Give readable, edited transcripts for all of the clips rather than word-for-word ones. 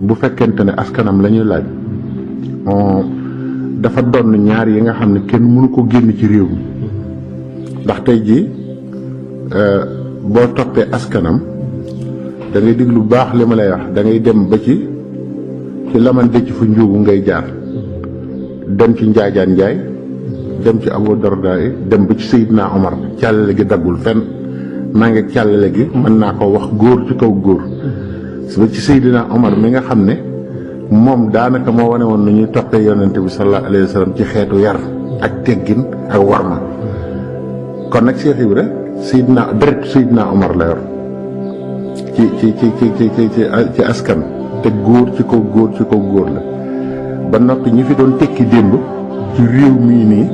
bu fekkente ne askanam la ñuy laaj dafa doon ñaar yi nga xam ne kenn mënu ko génn ci réew mi ndax tey jii boo toppee askanam da ngay déglu bu baax li ma lay wax da ngay dem ba ci laman dëcc fu njuugu ngay jaar dem ci njaajaan njaay dem ci Abu Darda dem ba ci Seydina Omar càllale gi daggul fenn maa ngi càllale gi mën naa ko wax góor ci kaw góor ba ci Seydina Omar mi nga xam ne moom daanaka moo wane woon nu ñuy toppee yonente bi sallallahu alayhi wa sallam ci xeetu yar ak teggin ak warma kon nag Cheikh Ibra Seydina Omar la yor ci askan te góor ci kaw góor la ba noppi ñi fi doon tekki démb ci réew mii nii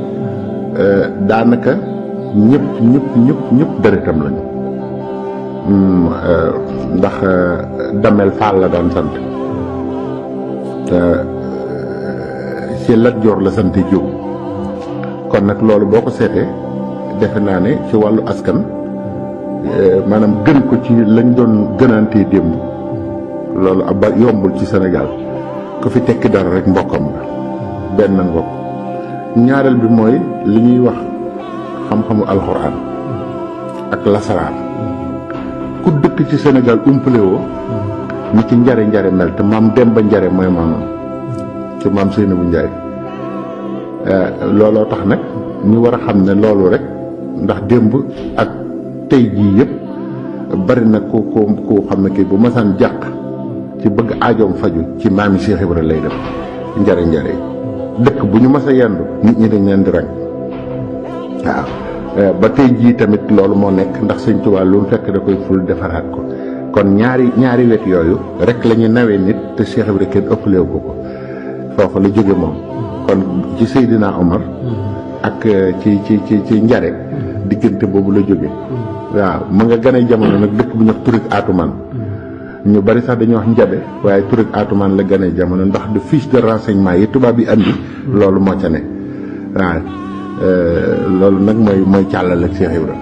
daanaka ñëpp deretam lañu ndax Damel Fall la daan sant te ci Lat Joor la sant Jóob kon nag loolu boo ko seetee defe naa ne ci wàllu askan maanaam gën ko ci lañ doon gënantee démb loolu ba yombul ci Sénégal ku fi tekki dara rek mbokkam la benn mbokk ñaareel bi mooy li ñuy wax xam-xamu alxuraan ak lasaraan ku dëkk ci Sénégal umpale woo ni ci njare mel te maam Demba Njare mooy maamam ci maam Seynabou Njaay looloo tax nag ñu war a xam ne loolu rek ndax démb ak tey jii yëpp bari na ku xam ne kii bu masaan jàq ci bëgg aajoom faju ci maami Cheikh Ibra lay def njare dëkk bu ñu mas a yendu nit ñi dañ leen di rang waaw ba tey jii tamit loolu moo nekk ndax Sëñ Tuubaa lu mu fekk da koy ful defaraat ko kon ñaari wet yooyu rek la ñu nawee nit te Cheikh Ibra kenn ëppalewu ko foofu la jóge moom kon ci Seydina Omar ak ci njare diggante boobu la jóge waaw mu nga gën a jamono nag dëkk bu ñu wax Turik Atumaan ñu bari sax dañuy wax njabe waaye Turik Atumaan la gën a jamono ndax de fiche de renseignement yi tubaab bi andi loolu moo ca ne waaw loolu nag mooy càllale Cheikh Ibra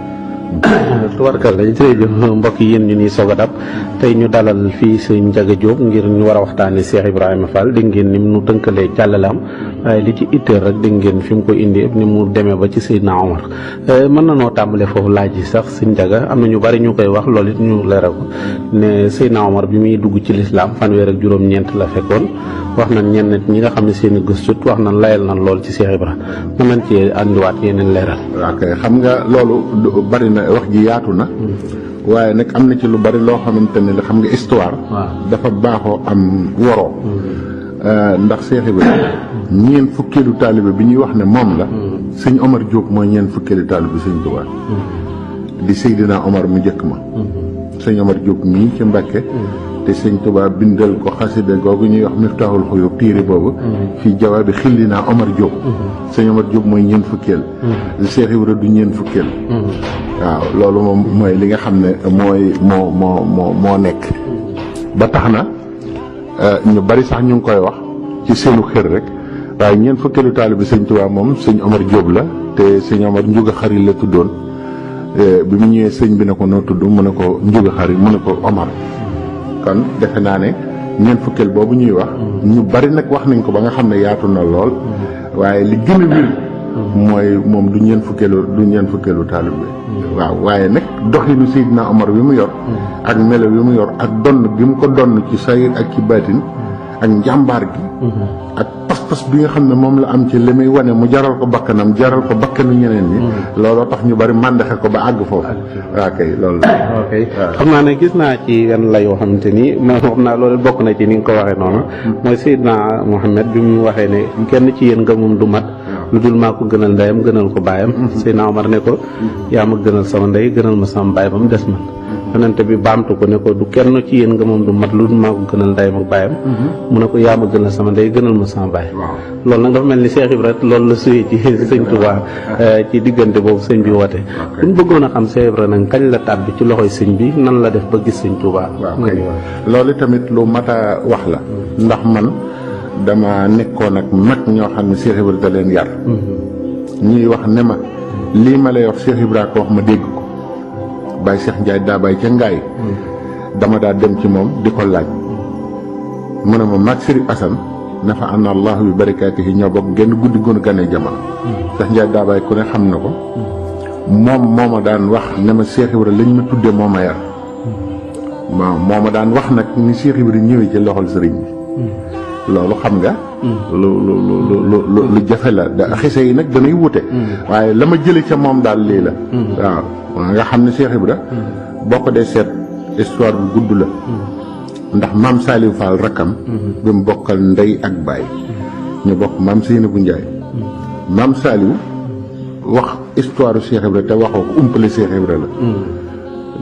tubarkalla jërëjëf mbokk yi yéen ñu ni soog a dab tey ñu dalal fii sëñ Ndiaga Diop ngir ñu war a waxtaane Cheikh Ibrahima Fall dégg ngeen ni mu tënkalee càllalaam waaye li ci itteel rek dégg ngeen fi mu ko indi ni mu demee ba ci Seydina Omar mën na noo tàmbalee foofu laaj yi sax sëñ Ndiaga am na ñu bari ñu koy wax loolu it ñu leeral ko ne Seydina Omar bi muy dugg ci lislaam fanweer ak juróom-ñeent la fekkoon wax nañ ñenn ñi nga xam ne seen i gëstut wax nañ layal nañ lool ci Cheikh Ibra mën nañ ci andiwaat yeneen leeral. ok xam nga loolu bari na wax ji yaatu na waaye nag am na ci lu bari loo xamante ne xam nga histoire dafa baaxoo am woroo ndax Cheikh Ibra ñeent fukkeelu taalibe bi ñuy wax ne moom la sëñ Omar Diop mooy ñeent fukkeelu taalibe sëñ Tuubaa di Seydina Omar mu njëkk ma sëñ Omar Diop mii ci Mbàkke te sëñ Tuubaa bindal ko xasida googu ñuy wax Miftaaxul Xuyuub téere boobu fii jawaabi xillinaa Omar Diop sëñ Omar Diop mooy ñeent fukkeel Cheikh Ibra du ñeent fukkeel waaw loolu moom mooy li nga xam ne moo nekk ba tax na ñu bari sax ñu ngi koy wax ci seenu xër rek waaye ñeent fukkeelu taalibe sëñ Tuubaa moom sëñ Omar Diop la te sëñ Omar Njuga Xari la tuddoon bi mu ñëwee sëñ bi ne ko noo tudd mu ne ko Njuga Xari mu ne ko Omar kon defe naa ne ñeent fukkeel boobu ñuy wax ñu bari nag wax nañ ko ba nga xam ne yaatu na lool waaye li gën a wér mooy moom du ñeent fukkeelu taalibe waaw waaye nag doxinu Seydina Omar bi mu yor ak melo bi mu yor ak donn bi mu ko donn ci sayir ak ci baatin ak njàmbaar gi ak pas-pas bi nga xam ne moom la am ci li muy wane mu jaral ko bakkanam jaral ko bakkanu ñeneen ñi looloo tax ñu bari màndaxe ko ba àgg foofu waaw kay loolu ok xam naa ne gis naa ci yenn la yoo xamante ni ma xam naa loolu bokk na ci ni nga ko waxee noonu mooy Seydina Mohamed bi mu waxee ne kenn ci yéen nga moom du mat lu dul maa ko gënal ndeyam gënal ko baayam Seydina Omar ne ko yaa ma gënal sama ndey gënal ma sama baay ba mu des man yonente bi baamtu ko ne ko du kenn ci yéen nga moom du mat lu dul maa ko gënal ndeyam ak baayam mu ne ko yaa ma gënal sama ndey gënal ma sama baay loolu nag dafa mel ni Cheikh Ibra loolu la suyee ci sëñ Touba ci diggante boobu sëñ bi woote bu ñu bëggoon a xam Cheikh Ibra nag kañ la tàbbi ci loxoy sëñ bi nan la def ba gis sëñ Touba loolu tamit lu mat a wax la ndax man dama nekkoon ak mag ñoo xam ne Cheikh Ibra da leen yar ñuy wax ne ma lii ma lay wax Cheikh Ibra ko wax ma dégg ko Baye Cheikh Ndiaye daa bay ca ngaay dama daa dem ci moom di ko laaj mu ne ma mag Sëriñ Asan nafa ana allah bi barakaatihi ñoo bokk genn guddi gunu gane jamono Cheikh Ndiaye Dabaye ku ne xam na ko moom moo ma daan wax ne ma Cheikh Ibra lañ ma tuddee moo ma yar moo ma daan wax nag ni Cheikh Ibra ñëwee ci loxol sëriñ bi loolu xam nga lu jafe la xise yi nag danay wute waaye la ma jële ca moom daal lii la waaw nga xam ne Cheikh Ibra boo ko dee seet histoire bu gudd la ndax maam Saliou Fall rakkam bi mu bokkal ndey ak baay ñu bokk maam Seynabou Ndiaye maam Saliou wax histoire Cheikh Ibra te waxoo ko umpale Cheikh Ibra la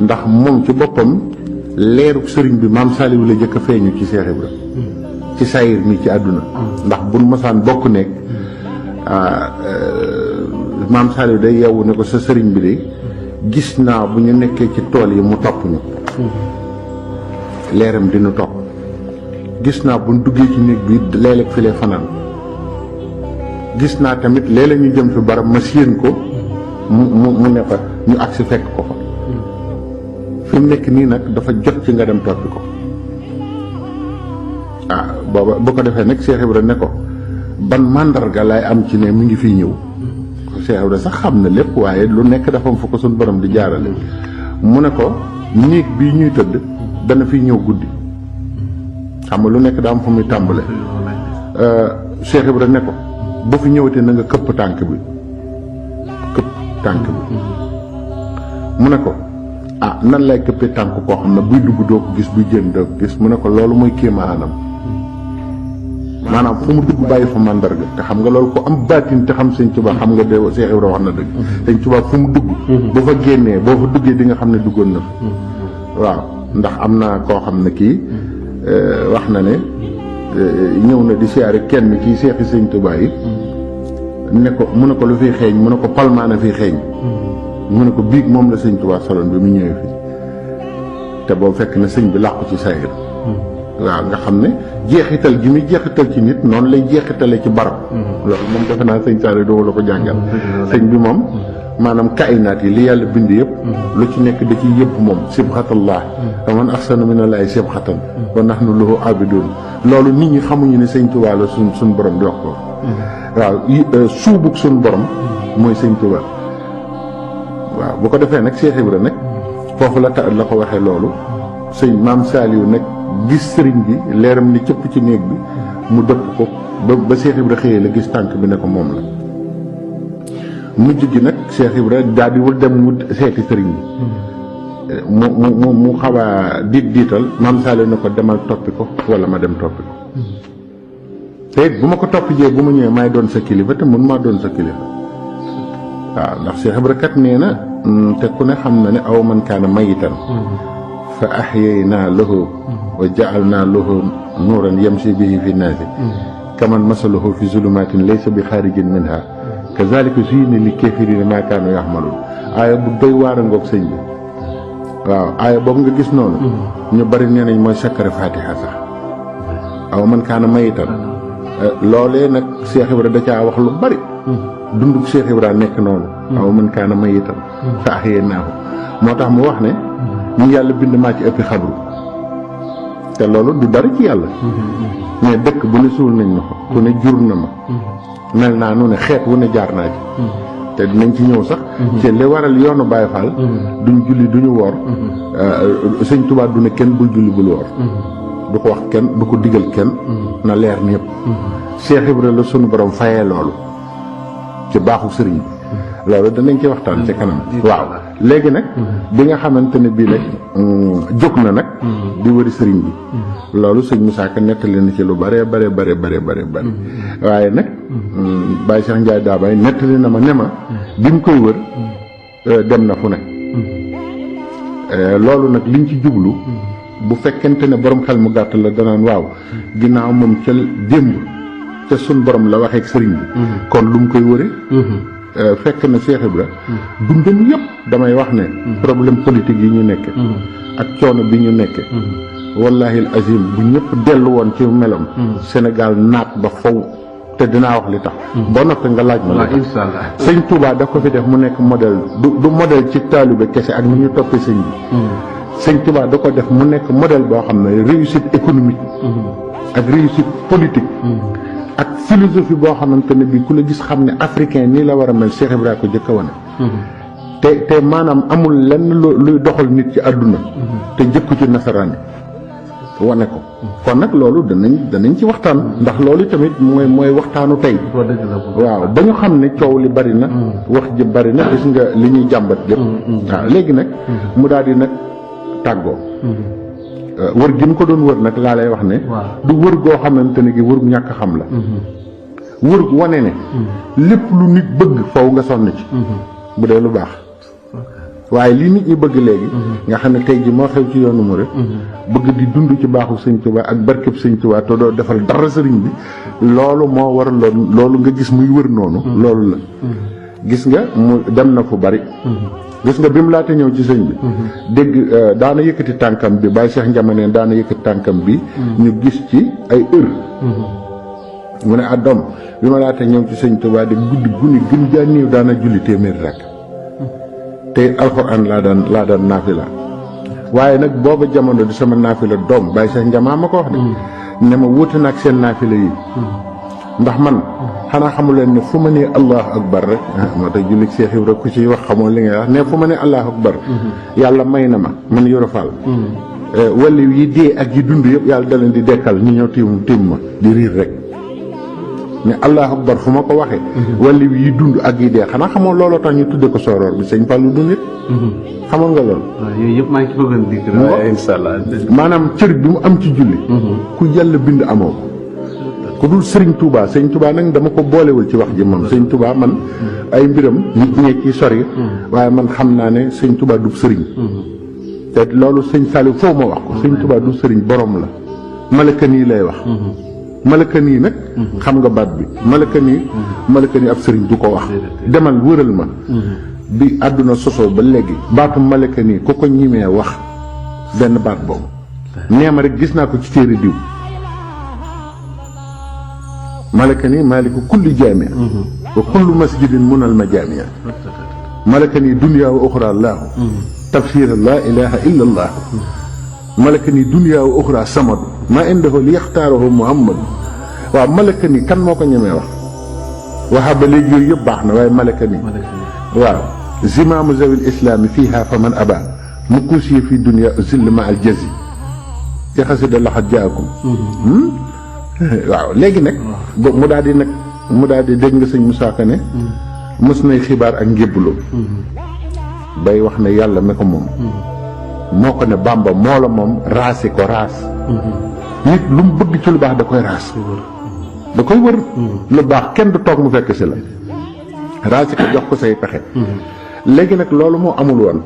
ndax moom ci boppam leeruk sëriñ bi maam Saliou la jëkk a feeñu ci Cheikh Ibra ci sayir mi ci àdduna ndax buñ mosaan bokk nekk maam Saliou day yeewu ne ko sa sëriñ bi de gis naa bu ñu nekkee ci tool yi mu topp ñu leeram dina topp gis naa buñ duggee ci néeg bi léeg-léeg fi lee fanaan gis naa tamit léeg-léeg ñu jëm fi barab ma séen ko mu ne fa ñu agsi fekk ko fa fi mu nekk nii nag dafa jot ci nga dem toppi ko booba bu ko defee nag Cheikh Ibra ne ko ban màndarga laay am ci ne mi ngi fii ñëw Cheikh Ibra sax xam na lépp waaye lu nekk dafa am fu ko suñ borom di jaarale mu ne ko néeg bii ñuy tëdd dana fi ñëw guddi xam nga lu nekk daa am fu muy tàmbale Cheikh Ibra ne ko bu fi ñëwatee na nga këpp tànk bi mu ne ko nan lay këppee tànk koo xam ne buy dugg doo ko gis buy génn doo ko gis mu ne ko loolu mooy kéemaanam maanaam fu mu dugg bàyyi fa màndarga te xam nga loolu ko am baatin te xam Sëñ Tuubaa xam nga de Cheikh Ibra wax na dëgg Sëñ Tuubaa fu mu dugg boo fa génnee boo fa duggee di nga xam ne duggoon na fa waaw ndax am na koo xam ne kii wax na ne ñëw na di siyaare kenn ci seexi Sëñ Tuubaa yi ne ko mu ne ko lu fiy xeeñ mu ne ko palmaana fiy xeeñ mu ne ko biig moom la Sëñ Tuubaa soloon bi mu ñëwee fii te boobu fekk na sëñ bi làqu ci sayir waaw nga xam ne jeexital gi muy jeexital ci nit noonu lay jeexitale ci barab loolu moom defe naa sëñ Saaliw doo la ko jàngal sëñ bi moom maanaam kaaynaat yi li yàlla bind yëpp lu ci nekk da ciy yëpp moom sibxatallah wa man ahsanu minallaahi sibxatan wa nahnu lahu abidun loolu nit ñi xamuñu ne Sëñ Tuubaa la suñ borom di wax ko waaw suubug suñ borom mooy Sëñ Tuubaa waaw bu ko defee nag Cheikh Ibra nag foofu la ko waxee loolu sëñ maam Saliou nag gis sëriñ bi leeram ni cëpp ci néeg bi mu dëpp ko ba Cheikh Ibra xëyee la gis tànk bi ne ko moom la mujj gi nag Cheikh Ibra daal di wul dem mu seeti sëriñ bi mu xaw a diital maam Saliou ne ko demal toppi ko wala ma dem toppi ko te bu ma ko toppi jee bu ma ñëwee maay doon sa kilifa te mun maa doon sa kilifa waaw ndax Cheikh Ibra kat nee na te ku ne xam na ne aw man kaana mayitan fa ahyaynaa lahu wa ja'alnaa lahu nuuran yamshi bihi fi naasi kaman masaluhu fi zulumatin laysa bi xaarijin minha kazalika zuyyina li kaafiriina maa kaanu ya'maluun aaya bu doy waar a ngoog sëñ bi waaw aaya boobu nga gis noonu ñu bari nee nañ mooy sakkare Faatiha sax aw man kaana mayitan loolee nag Cheikh Ibra da caa wax lu bari dunduk Cheikh Ibra nekk noonu aw man kaana mayitan fa ahyaynaahu moo tax mu wax ne ñu yàlla bind maa ci ëppi xabru te loolu du dara ci yàlla mais dëkk bu ne suul nañ ma fa ku ne jur na ma mel naa nu ne xeet wu ne jaar naa ci te dinañ ci ñëw sax ci li waral yoonu Baye Fall duñ julli duñu woor Sëñ Tuubaa du ne kenn bul julli bul woor du ko wax kenn du ko digal kenn na leer ñëpp Cheikh Ibra la sunu borom fayee loolu ci baaxu sëriñ bi loolu danañ ci waxtaan ci kanam waaw léegi nag bi nga xamante ne bii nag jóg na nag di wëri sëriñ bi loolu sëñ Moussa Ka nettali na ci lu bare waaye nag Baye Cheikh Ndiaye Dabaye nettali na ma ne ma bi mu koy wër dem na fu ne loolu nag liñ ci jublu bu fekkente ne borom xel mu gàtt la danaan waaw ginnaaw moom ca démb ca sun borom la waxee ak sëriñ bi kon lu mu koy wëre fekk na Cheikh Ibra dundam yëpp damay wax ne problème politique yi ñu nekke ak coono bi ñu nekke wallahi al azim bu ñëpp dellu woon ci melam Sénégal naat ba faw te dinaa wax li tax boo noppee nga laaj ma la inshallah sëñ Touba daf ko fi def mu nekk modèle du modèle ci taalibe kese ak ni ñu toppee sëñ bi sëñ Touba da ko def mu nekk modèle boo xam ne réussite économique ak réussite politique ak philosophie boo xamante ne bi ku la gis xam ne africain nii la war a mel Cheikh Ibrahima ko jëkk a wane te maanaam amul lenn luy doxal nit ci àdduna te jëkku ci nasaraan yi wane ko kon nag loolu danañ ci waxtaan ndax loolu tamit mooy waxtaanu tey waaw ba ñu xam ne coow li bari na wax ji bari na gis nga li ñuy jàmbat lépp waaw léegi nag mu daal di nag tàggoo wër gi mu ko doon wër nag laa lay wax ne du wër goo xamante ne gi wër ñàkk xam la wër wane ne lépp lu nit bëgg faw nga sonn ci bu dee lu baax waaye lii nit ñi bëgg léegi nga xam ne tey ji moo xew ci yoonu murid bëgg di dund ci baaxu sëñ Tuubaa ak barkeb sëñ Tuubaa te doo defal dara sëriñ bi loolu moo war loolu nga gis muy wër noonu loolu la gis nga mu dem na fu bari gis nga bi mu laata ñëw ci sëñ bi dégg daana yëkkati tànkam bi Baye Cheikh Ndiamaneen daana yëkkati tànkam bi ñu gis ci ay heure mu ne doom bi ma laata ñëw ci sëñ Tuubaa di guddi guni gën jaa néew daana julli téeméeri rek te alxuraan laa daan naafila waaye nag booba jamono di sama naafila doom Baye Cheikh Ndiamaa ma ko wax de ne ma wuute na ak seen naafila yi ndax man xanaa xamu leen ne fu ma nee allahu akbar rek moo tax jullit Cheikh Ibra ku ci wax xamoo li ngay wax ne fu ma nee allahu akbar yàlla may na ma man Yoro Fall wali yi dee ak yi dund yëpp yàlla da leen di dekkal ñu ñëw tiim ma di riir rek ne allahu akbar fu ma ko waxee wali yi dund ak yi dee xanaa xamoo looloo tax ñu tudde ko sooroor bi sëñ Fallu du nit xamoon nga loolu yooyu yëpp maa ngi ci bëggoon dikk waaye insha Allah maanaam cër bi mu am ci julli ku yàlla bind amoo ko ku dul sëriñ Touba sëñ Touba nag dama ko boolewul ci wax ji moom sëñ Touba man ay mbiram nit ñi ci sori waaye man xam naa ne sëñ Touba du sëriñ te loolu sëñ Saliou foofu ma wax ko sëñ Touba du sëriñ borom la malaka nii lay wax malaka nii nag xam nga baat bi malaka nii ab sëriñ du ko wax demal wëral ma bi àdduna sosoo ba léegi baatu malaka nii ku ko ñimee wax benn baat boobu nee ma rek gis naa ko ci téere diw malaka nii maaliku kulli jaamia wa kullu masjidin munal ma jaamia malaka nii dunya wa uxra allaahu tafsira laa ilaha illa allaahu malaka nii dunya wa uxra samadu maa indahu li yaxtaarahu muhammadu waaw malaka nii kan moo ko ñemee wax waxa ba léegi yooyu yëpp baax na waaye malaka nii waaw zimaamu zawil islaami fiiha fa man aba mu kuusiye fi dunya zill ma al jazi ci xasida laxat jaakum waaw léegi nag mu daal di dégg nga sëñ Moussa Ka ne mës nay xibaar ak njébbaloo bay wax ne yàlla mi ko moom moo ko ne Bàmba moo la moom raasi ko raas nit lu mu bëgg ci lu baax da koy raas da koy wër lu baax kenn du toog mu fekk si la raasi ko jox ko say pexe léegi nag loolu moo amul woon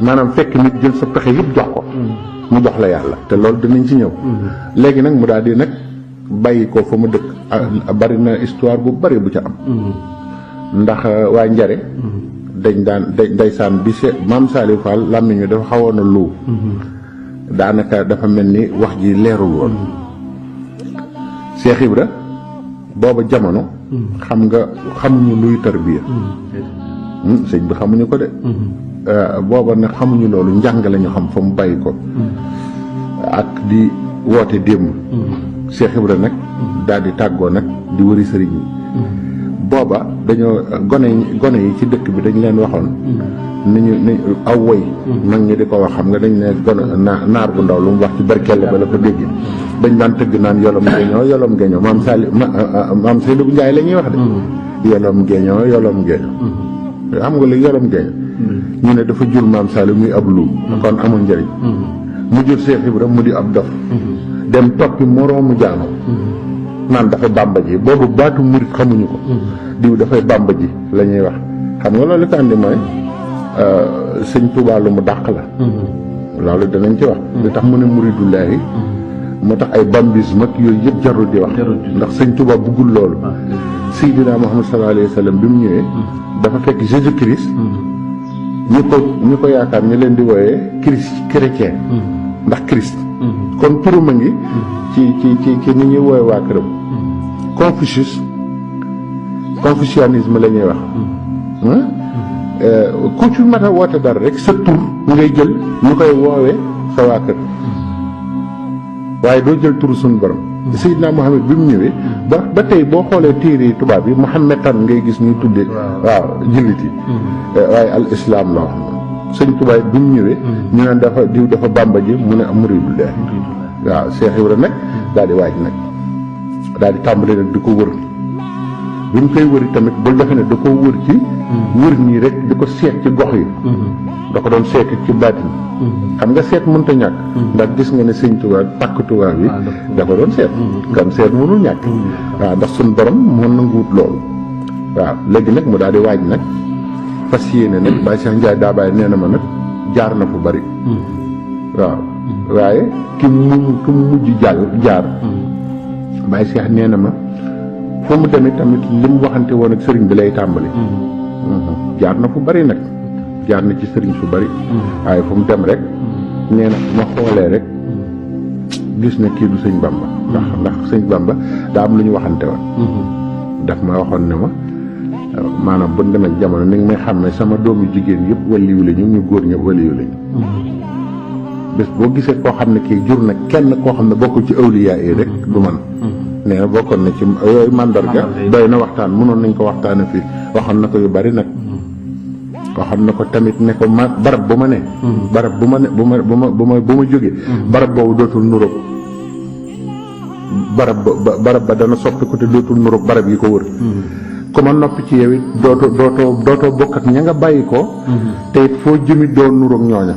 maanaam fekk nit jël sa pexe yëpp jox ko mu jox la yàlla te loolu dinañ ci ñëw léegi nag mu daal di nag bàyyi ko fa mu dëkk bari na histoire bu bari bu ca am ndax waa Njare dañ daan ndeysaan bi maam Saliou Fall làmmiñ wi dafa xawoon a lu daanaka dafa mel ni wax ji leerul woon Cheikh Ibra booba jamono xam nga xamuñu luy tarbiya sëñ bi xamuñu ko de booba nag xamuñu loolu njàng lañu xam fa mu bàyyi ko ak di woote démb Cheikh Ibra nag daal di tàggoo nag di wëri sëriñ yi booba dañoo gone yi ci dëkk bi dañ leen waxoon ni aw woy mag ñi di ko wax xam nga dañ ne gone naar bu ndaw lu mu wax ci barkelle ba la ko dégg dañ daan tëgg naan yolom geeñoo maam Seydou Ndiaye la ñuy wax de yolom geeñoo xam nga li yolom geeñoo ñu ne dafa jur maam Saliou muy ab lu kon amul njëriñ mu jur Cheikh Ibra mu di ab dof dem toppi moroomu jaano naan dafa bàmba ji boobu baatu murit xamuñu ko diw dafay bàmba ji la ñuy wax xam nga loolu li ko andi mooy sëñ Tuubaa lu mu dàq la loolu danañ ci wax li tax mu ne muridullaahi moo tax ay bambisme ak yooyu yëpp jarul di wax ndax sëñ Tuubaa buggul loolu Seydina Muhammad sallallahu alayhi wa sallam bi mu ñëwee dafa fekk Jésus Christ ñu ko yaakaar ñu leen di wooyee Christ chrétien ndax Christ kon turam a ngi ci ni ñuy wooye waa këram confucianisme la ñuy wax ku ci mat a woote dara rek sa tur ngay jël ñu koy woowee sa waa kër waaye doo jël turu suñu borom. Seydina Muhammad bi mu ñëwee ba tey boo xoolee téere yi tubaab yi Muhammadan ngay gis ñuy tuddee waaw jullit yi waaye al islam la wax sëñ tubaab bi mu ñëwee ñu ne dafa diw dafa bàmba ji mu ne am muridul de waaw Cheikh Ibra nag daal di waaj nag daal di tàmbali nag di ko wër bi mu koy wëri tamit bul defe ne da ko wër ci wër nii rek di ko seet ci gox yi da ko doon seet ci baatin xam nga seet mënta ñàkk ndax gis nga ne sëñ Tuubaa pàkk Tuubaa bi da ko doon seet kan seet mënul ñàkk waaw ndax suñ borom moo nanguwut loolu waaw léegi nag mu daal di waaj nag fas yéene nag Baye Cheikh Ndiaye daa bàyyi nee na ma nag jaar na fu bari waaw waaye ki mu mujj jaar Baye Cheikh nee na ma fu mu demee tamit li mu waxante woon ak sëriñ bi lay tàmbali jaar na fu bari nag jaar na ci sëriñ fu bari waaye fu mu dem rek nee na ma xoolee rek gis ne kii du sëñ Bamba ndax sëñ Bamba daa am lu ñu waxante woon daf ma waxoon ne ma maanaam bu demee jamono ni nga may xam ne sama doomu jigéen yëpp waliyu lañu ñu góor ñëpp waliyu lañu bés boo gisee koo xam ne kii jur na kenn koo xam ne bokkul ci awliyaa yi rek du man nee na bokkoon na ci yooyu mandarga doy na waxtaan mënoon nañ ko waxtaane fii waxoon na ko yu bari nag waxoon na ko tamit ne ko ma barab bu ma ne barab bu ma ne bu ma jógee barab boobu dootul nuróog barab ba dana soppi ko te dootul nuróog barab yi ko wër ku ma noppi ci yow it dootoo bokk ak ña nga bàyyi ko te it foo jëmit doo nuróog ñooña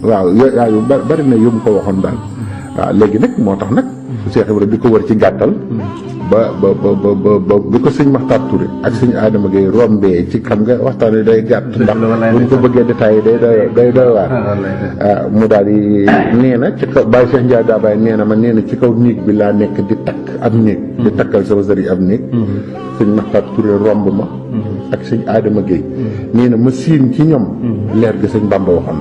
waaw yooyu bari na yu mu ko waxoon daal waaw léegi nag moo tax nag Cheikh Ibrahima di ko wër ci gàttal ba bi ko sëñ Maxtaar Touré ak sëñ Adama Gueye rombee ci xam nga waxtaan wi day gàtt ndax bu ñu ko bëggee détaillé day doy waar mu daal di nee na ci kaw Baye Cheikh Ndiaye daa bàyyi nee na ma nee na ci kaw néeg bi laa nekk di takk ab néeg di takkal sama sëriñ ab néeg sëñ Maxtaar Touré romb ma ak sëñ Adama Gueye nee na ma siin ci ñoom leer gi sëñ Bamba waxoon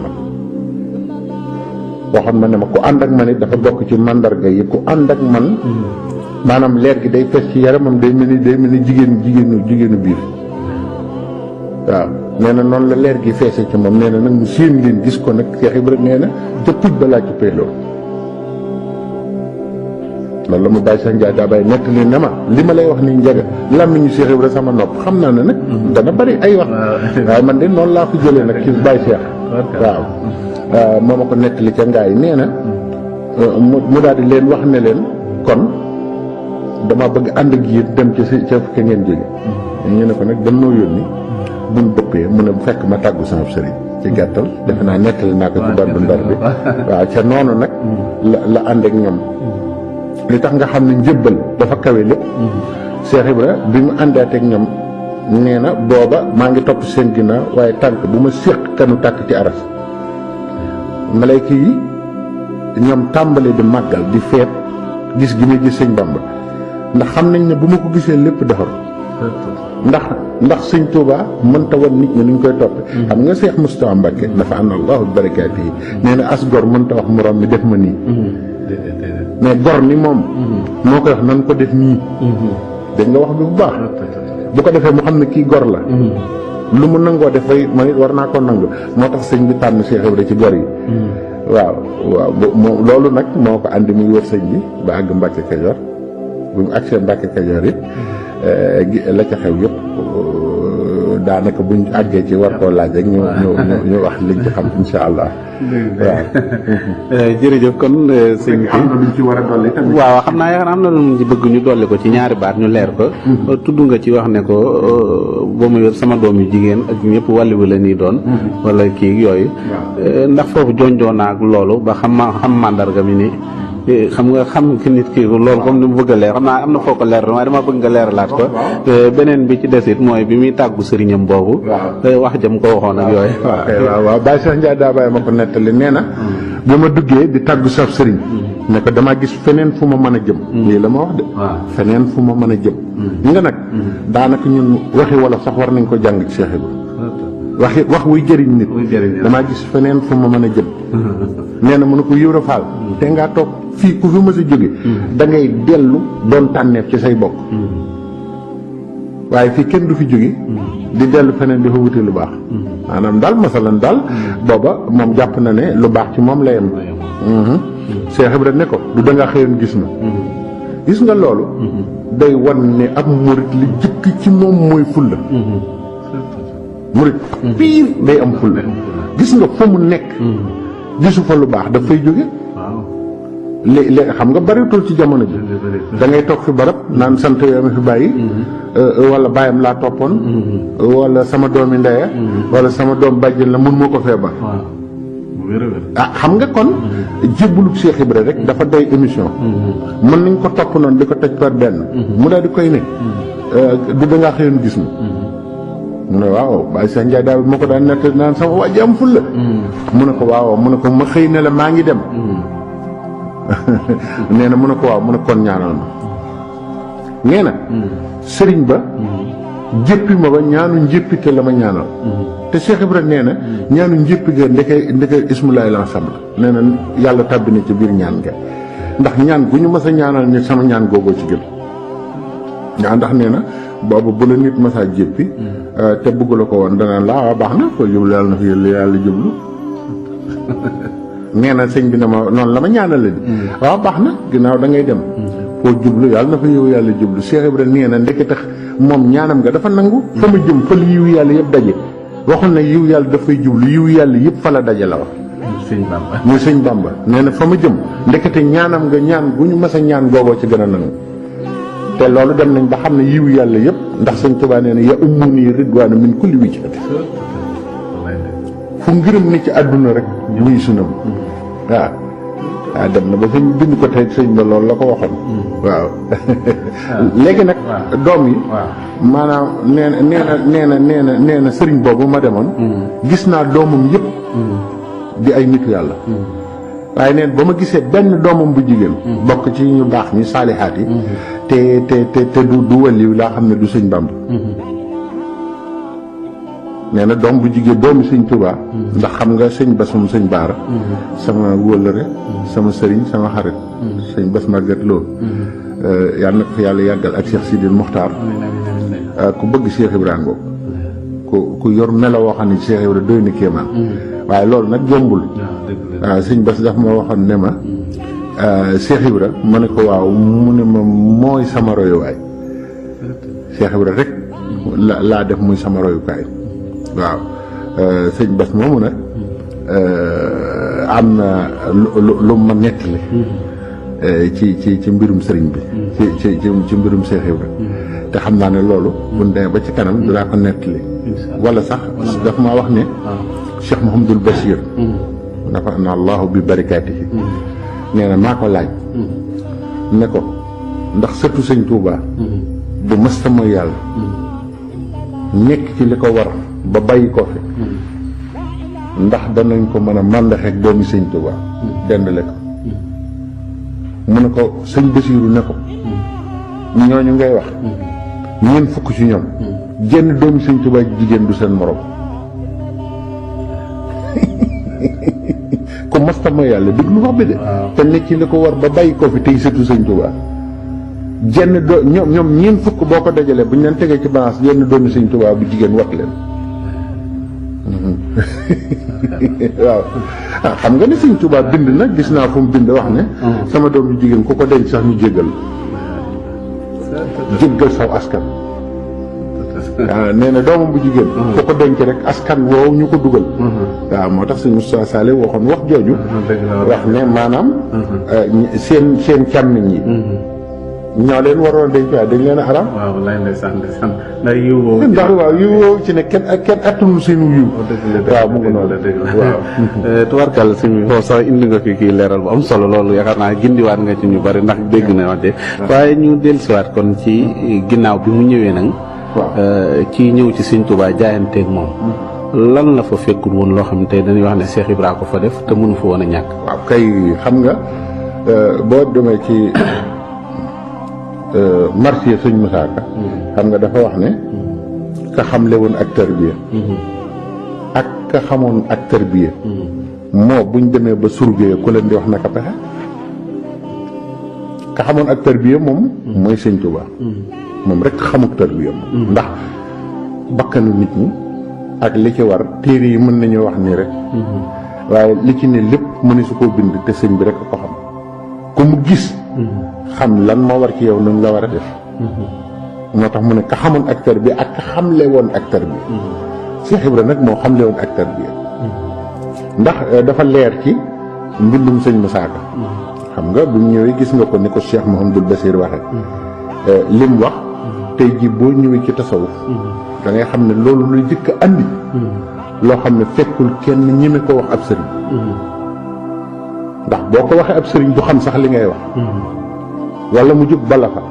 ma ne ma ku ànd ak man it dafa bokk ci mandarga yi ku ànd ak man maanaam leer gi day fes ci yaramam day mel ni jigéenu biir waaw nee na noonu la leer gi feese ci moom nee na nag mu séen leen gis ko nag Cheikh Ibrahima nee na ca puj ba laa ci peeloo loolu la mu Baye Cheikh Ndiaye daa bàyyi nettali ne ma li ma lay wax ni njëga làmmiñu Cheikh Ibrahima sama nopp xam naa ne nag dana bari ay wax waaye man de noonu laa ko jëlee nag ci Baye Cheikh waaw moo ma ko nettali ca ngaay nee na mu daal di leen wax ne leen kon dama bëgg ànd ak yéen dem ci ca fa ngeen jóge ñu ne ko nag dem noo yónni buñ dëppee mu ne bu fekk ma tàggu sama sëriñ ci gàttal defe naa nettali naa ko ci bandu Ndar bi waaw ca noonu nag la ànd ak ñoom li tax nga xam ne njëbbal dafa kawe lépp Cheikh Ibra bi mu àndaateeg ñoom nee na booba maa ngi topp seen ginnaaw waaye tànk bu ma séq kanu tàkk ci aras malayka yi ñoom tàmbali di màggal di feet gis gi may gis sëñ Bamba ndax xam nañ ne bu ma ko gisee lépp defar ndax sëñ Touba mënta wan nit ñi ni ñu koy toppe xam nga Cheikh Moustapha Mbacké dafa am allahu barakaati yi nee na as gor mënta wax moroom mi def ma nii mais gor ni moom moo koy wax nan ko def nii dégg nga wax bi bu baax bu ko defee mu xam ne kii gor la lu mu nangoo def bay man it war naa ko nangu moo tax sëñ bi tànn Cheikh Ibrahima ci gor yi waaw loolu nag moo ko andi muy wër sëñ bi ba àgg Mbàkke Kajoor bu mu agsee Mbàkke Kajoor it la ca xew yëpp daanaka buñ àggee ci war koo laaj rek ñu wax liñ ci xam insha allah waaw jërëjëf kon sëñ bi am na luñ ci war a dolli tamit waaw xam naa yaakaar am na lu ci bëgg ñu dolli ko ci ñaari baat ñu leer ko tudd nga ci wax ne ko ba mu yor sama doom yu jigéen ak ñëpp wàllu la nii doon wala kii yooyu ndax foofu jonjoo naag loolu ba xam mandarga mi ni xam nga xam ki nit ki loolu comme ni mu bëgg a leer xam naa am na foo ko leer waaye dama bëgg nga leeralaat ko beneen bi ci desit mooy bi muy tàggu sëriñam boobu wax jëm ko waxoon ak yooyu waaw Baye Cheikh Ndiaye daa bàyyi ma ko nettali nee na bi ma duggee di tàggu saf sëriñ ne ko damaa gis feneen fu ma mën a jëm lii la ma wax de feneen fu ma mën a jëm nga nag daanaka ñun waxi wolof sax war nañ ko jàng ci Cheikh Ibrahima wax wuy jëriñ nit damaa gis feneen fu ma mën a jëm nee na mënu ko Ibra Fall te ngaa toog fii ku fi mës a jóge da ngay dellu doon tànneef ci say bokk waaye fii kenn du fi jóge di dellu feneen di fa wuti lu baax maanaam daal masalan daal booba moom jàpp na ne lu baax ci moom la yem Cheikh Ibra ne ko du dangaa xëyoon gis ma gis nga loolu day wan ne ab murit li jëkk ci moom mooy fulla murit piir day am fulla gis nga fa mu nekk gisu fa lu baax daf fay jóge léegi xam nga baritul ci jamono ji da ngay toog fi barab naan sant yoo ma fi bàyyi wala bàyyam laa toppoon wala sama doomi ndeya wala sama doom bàjjen la mun moo ko feebar xam nga kon jébbalub Cheikh Ibra rek dafa doy émission mën nañ ko topp noonu di ko toj par benn mu daal di koy ne du dangaa xëyoon gis ma mu ne waaw Baye Cheikh Ndiaye daal moo ko daan nett naan sama waa ji am ful la mu ne ko waaw mu ne ko ma xëy ne la maa ngi dem nee na mu ne ko waaw mu ne kon ñaanal ma nee na sëriñ ba jéppi ma ba ñaanu njéppite la ma ñaanal te Cheikh Ibra nee na ñaanu njéppi ga ndeke ismulaay lan sabla nee na yàlla tàbbi na ci biir ñaan nga ndax ñaan gu ñu mas a ñaanal nit sama ñaan googoo ci gën ñaa ndax nee na boobu bu la nit mas a jéppi te bëgg la ko woon danaan la waaw baax na ko jublu yàlla na fi yàlla jublu nee na sëñ bi ne ma noonu la ma ñaanal la di waaw baax na ginnaaw da ngay dem foo jublu yàlla na fa yow yàlla jublu Cheikh Ibra nee na ndeke tax moom ñaanam nga dafa nangu fa ma jëm fa la yiw yàlla yëpp daje waxul na yiw yàlla dafay jublu yiw yàlla yëpp fa la daje la wax muy sëñ Bamba nee na fa ma jëm ndekete ñaanam nga ñaan bu ñu mas a ñaan googoo ci gën a nangu te loolu dem nañ ba xam ne yiw yàlla yëpp ndax sëñ Tuubaa nee na ya ummuni ridwaanu min kulli wijhati fu ngërëm ni ci àdduna rek muy sunam waaw dem na ba sëñ bind ko tey sëñ ba loolu la ko waxoon waaw léegi nag doom yi maanaam nee na sëriñ boobu ma demoon gis naa doomam yëpp di ay nitu yàlla waaye neen ba ma gisee benn doomam bu jigéen bokk ci ñu baax ñi saalihaat yi te du waliw laa xam ne du sëñ Bamba nee na doom bu jigéen doomi sëñ Tuubaa ndax xam nga sëñ Basum sëñ Baara sama wóllëre sama sëriñ sama xarit sëñ Bas Maguette Lo yàlla na ko fi yàlla yàggal ak Cheikh Sidil Muxtaar ku bëgg Cheikh Ibrahima ku yor melo woo xam ne Cheikh Ibrahima doy na kéemaan waaye loolu nag jombul waaw sëñ Bas daf ma waxoon ne ma Cheikh Ibra ma ne ko waaw mu ne ma mooy sama royuwaay Cheikh Ibra rek laa def muy sama royukaay waaw sëñ Bas moomu nag am na lu ma nettali ci mbirum sëriñ bi ci mbirum Cheikh Ibra te xam naa ne loolu buñ demee ba ci kanam dinaa ko nettali wala sax daf maa wax ne Cheikh Mouhamadul Bachir dafa na allahu bi barakaatihi nee na maa ko laaj ne ko ndax sëtu sëñ Touba bu mësta mooy yàlla nekk ci li ko war ba bàyyi ko fi ndax danañ ko mën a màndaxeek doomi sëñ Touba dendale ko mu ne ko sëñ Basiiru ne ko ñooñu ngay wax ñeent fukk ci ñoom jenn doomi sëñ Touba jigéen du seen morom ko masta mooy yàlla déglu wax bi de te nekk ci li ko war ba bàyyi ko fi tey sëtu sëñ Touba jenn ñoom ñeent fukk boo ko dajalee bu ñu leen tegee ci balance jenn doomi sëñ Touba bu jigéen wat leen waaw xam nga ne sëñ Touba bind na gis naa fu mu bind wax ne sama doom bu jigéen ku ko denc sax ñu jéggal saw askan waaw nee na doomam bu jigéen ku ko denc rek askan woowu ñu ko dugal waaw moo tax sëñ Moustapha Sall waxoon wax jooju wax ne maanaam seen càmmiñ yi ñoo leen waroon denc waaye dañ leen a xaram waaw lay ndeysaan ndax yiw woowu ndax waaw yiw woowu ci ne kenn attanul seenu yiw waaw mu ngi noonu waaw tubarkàlla sëñ bi foofu sax indi nga fi kii leeral bu am solo loolu yaakaar naa gindiwaat nga ci ñu bari ndax dégg na wax de waaye ñu dellusiwaat kon ci ginnaaw bi mu ñëwee nag ci ñëw ci sëñ Touba jaayanteeg moom lan la fa fekkul woon loo xam ne tey dañuy wax ne Cheikh Ibra ko fa def te mënu fa woon a ñàkk waaw kay xam nga boo demee ci marsiya sëñ Musaa Ka xam nga dafa wax ne ka xamle woon ak tarbiya ak ka xamoon ak tarbiya moo buñ demee ba surgee ku leen di wax naka pexe ka xamoon ak tarbiya moom mooy sëñ Touba moom rek xamuk tarbiya moom ndax bakkanu nit ñi ak li ci war téere yi mën nañu wax nii rek waaye li ci ne lépp mëne su koo bind te sëñ bi rek ko xam ku mu gis xam lan moo war ci yow nañ la war a def moo tax mu ne ka xamoon acteur bi ak ka xamle woon acteur bi Cheikh Ibra nag moo xamle woon acteur bi ndax dafa leer ci mbindum sëñ Moussa Ka xam nga bu ñëwee gis nga ko ni ko Cheikh Mouhamadul Basir waxe lim wax tey ji boo ñëwee ci tasawuf da ngay xam ne loolu lu jëkk andi loo xam ne fekkul kenn ñeme ko wax ab sëriñ ndax boo ko waxee ab sëriñ du xam sax li ngay wax wala mu jóg bala fa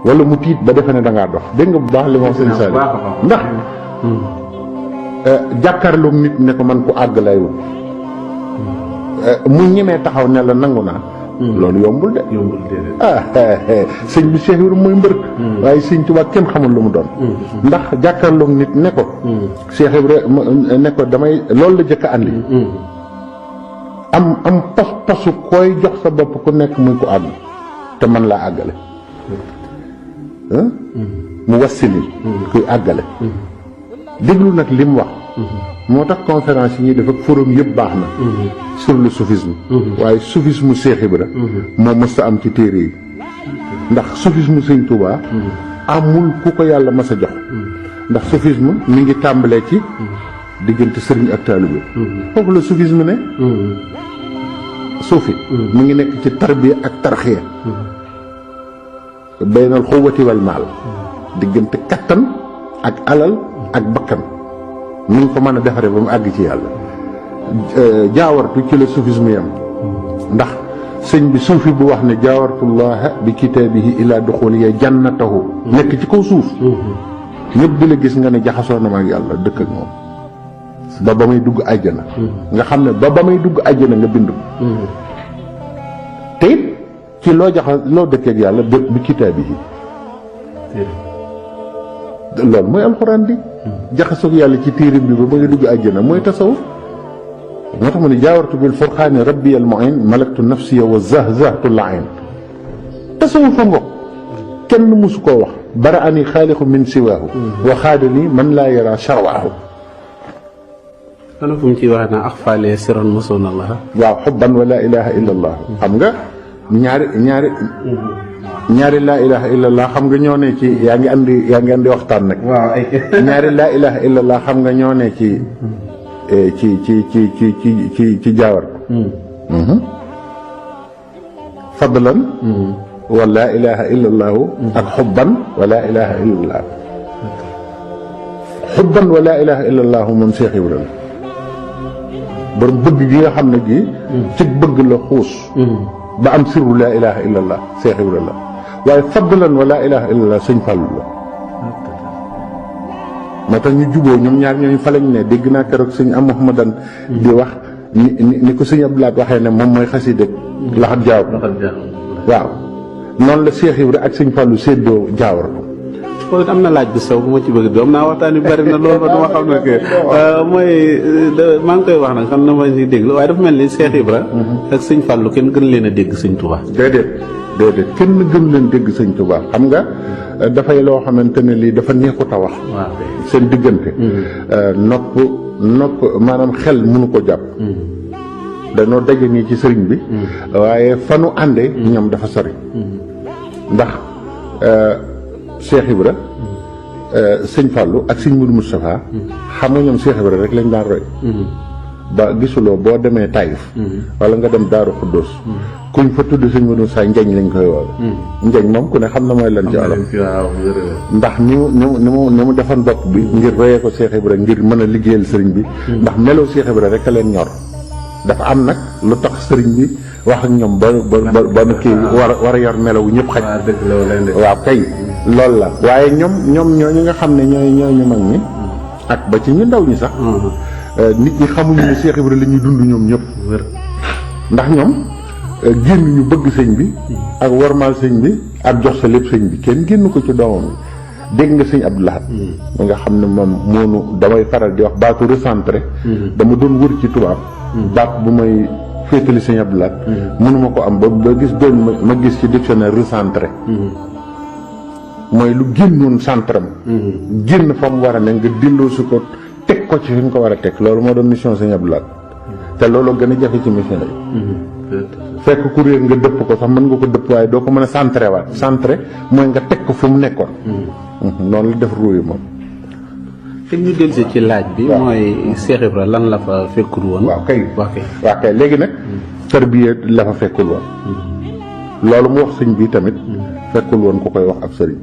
wala mu tiit ba defe ne da ngaa dox dégg nga bu baax li ma wax sëñ Saliou ndax jàkkaarloog nit ne ko man ku àgg lay wut mu ñemee taxaw ne la nangu naa loolu yombul de sëñ bi Cheikh Ibrahima mooy mbërk waaye sëñ Tuubaa kenn xamul lu mu doon ndax jàkkaarloog nit ne ko Cheikh Ibrahima ne ko damay loolu la jëkk a andi am pas-pasu koy jox sa bopp ku nekk muy ko àgg te man laa àggale mu wassilil kuy àggale déglu nag li mu wax moo tax conférence yi ñuy def ak forum yëpp baax na sur le soufisme waaye soufisme Cheikh Ibra moo mës a am ci téere yi ndax soufisme Sëñ Tuubaa amul ku ko yàlla mas a jox ndax soufisme mi ngi tàmbalee ci diggante sëriñ ak taalibe foofu la soufisme ne suufi mi ngi nekk ci tarbiya ak tarxiya baynal xuwwati wal maal diggante kattan ak alal ak bakkan ni nga ko mën a defaree ba mu àgg ci yàlla jaawartu ci la soufisme yam ndax sëñ bi suufi bu wax ne jaawartullaha bi kitaabihi ila duxuliya jannatahu nekk ci kaw suuf ñëpp di la gis nga ne jaxasoo na ma ak yàlla dëkk ak moom ba may dugg àjjana nga xam ne ba may dugg àjjana nga bind te it ci loo loo dëkk ak yàlla bi kitaabihi loolu mooy alxuraan di jaxasoog yàlla ci téerim bi ba nga dugg àjjana mooy tasawuf moo tax mu ne jaawartu bil furqaani rabbi al muin malaktu nafsiya wa zahzahtu lain tasawuf a ngo kenn musu koo wax bara ani xaaliqu min siwaahu wa xaadani man laa yara charwaahu ana fu mu ciy waxee naa axfaale siran mosoon allah waaw xubban wa laa ilaha illa allah xam nga ñaari laa ilaha illallah xam nga ñoo ne ci yaa ngi andi waxtaan nag. waaw ay ñaari laa ilaha illallah xam nga ñoo ne ci ci jaawar. fadlan. wa laa ilaha illallahu. ak xubban wa laa ilaha illallah. xubban wa laa ilaha illallahu moom Cheikh Ibrahima. borom bëgg gi nga xam ne gi. ci bëgg la xuus. ba am sirru laa ilaha illallah Cheikh Ibrahima waaye fadlan wa laa ilaha illallah sëñ Fallou la. moo tax ñu juboo ñoom ñaar ñooñu fa lañ ne dégg naa keroog sëñ am Mouhamadan di wax ni ko sëñ Abdoulaye waxee ne moom mooy xasida laxat jaaw waaw noonu la Cheikh Ibrahima ak sëñ Fallou séddoo jaawar ko. kon am na laaj bu sew bu ma ci bëgg doom naa waxtaan yu bari na loolu ba duma xam ne que mooy maa ngi koy wax nag xam na ma si dégg waaye dafa mel ni Cheikh Ibra ak sëñ Fallou kenn gën leen a dégg sëñ Touba. déedéet kenn gën leen dégg sëñ Touba xam nga dafay loo xamante ne lii dafa neexut a wax. seen diggante. nopp maanaam xel mënu ko jàpp. dañoo daje nii ci sëriñ bi. waaye fanu ànde ñoom dafa sori. ndax. Cheikh Ibra sëñ Fallou ak sëñ Moudou Moustapha xam nga ñoom Cheikh Ibra rek lañ daan roy ba gisuloo boo demee Taïf wala nga dem Daaru Xuddoos kuñ fa tudd sëñ Moudou Moustapha njañ lañ koy woowe njañ moom ku ne xam na mooy lan ci olof ndax ni mu defoon bopp bi ngir royee ko Cheikh Ibra ngir mën a liggéeyal sëriñ bi ndax meloo Cheikh Ibra rek a leen ñor dafa am nag lu tax sëriñ bi wax ak ñoom ba kii war a yor melawu ñëpp xaj waaw kay loolu la waaye ñoom ñooñu nga xam ne ñooy ñu mag ñi ak ba ci ñu ndaw ñi sax nit ñi xamuñu ne Cheikh Ibrahima la ñuy dund ñoom ñëpp ndax ñoom génn ñu bëgg sëñ bi ak warmaal sëñ bi ak jox sa lépp sëñ bi kenn génn ko ci doomam bi dégg nga sëñ Abdou Lahad mi nga xam ne moom moonu damay faral di wax baatu recentré dama doon wër ci tubaab baat bu may féetali sëñ Abdou Lahad mënuma ko am ba gis doon ma gis ci dictionnaire recentré mooy lu génnoon centram génn fa mu war a ne nga delloo si ko teg ko ci fi nga ko war a teg loolu moo doon mission sëñ Abdou Lahad te loolu gën a jafe ci mission yi fekk ku réer nga dëpp ko sax mën nga ko dëpp waaye doo ko mën a centré waat centré mooy nga teg ko fu mu nekkoon. noonu la def ruuy moom. te ñu dellusi ci laaj bi. mooy Cheikh Ibra lan la fa fekkul woon. waaw kay léegi nag. tarbiya la fa fekkul woon. loolu mu wax sëñ bi tamit. fekkul woon ku koy wax ab sëriñ.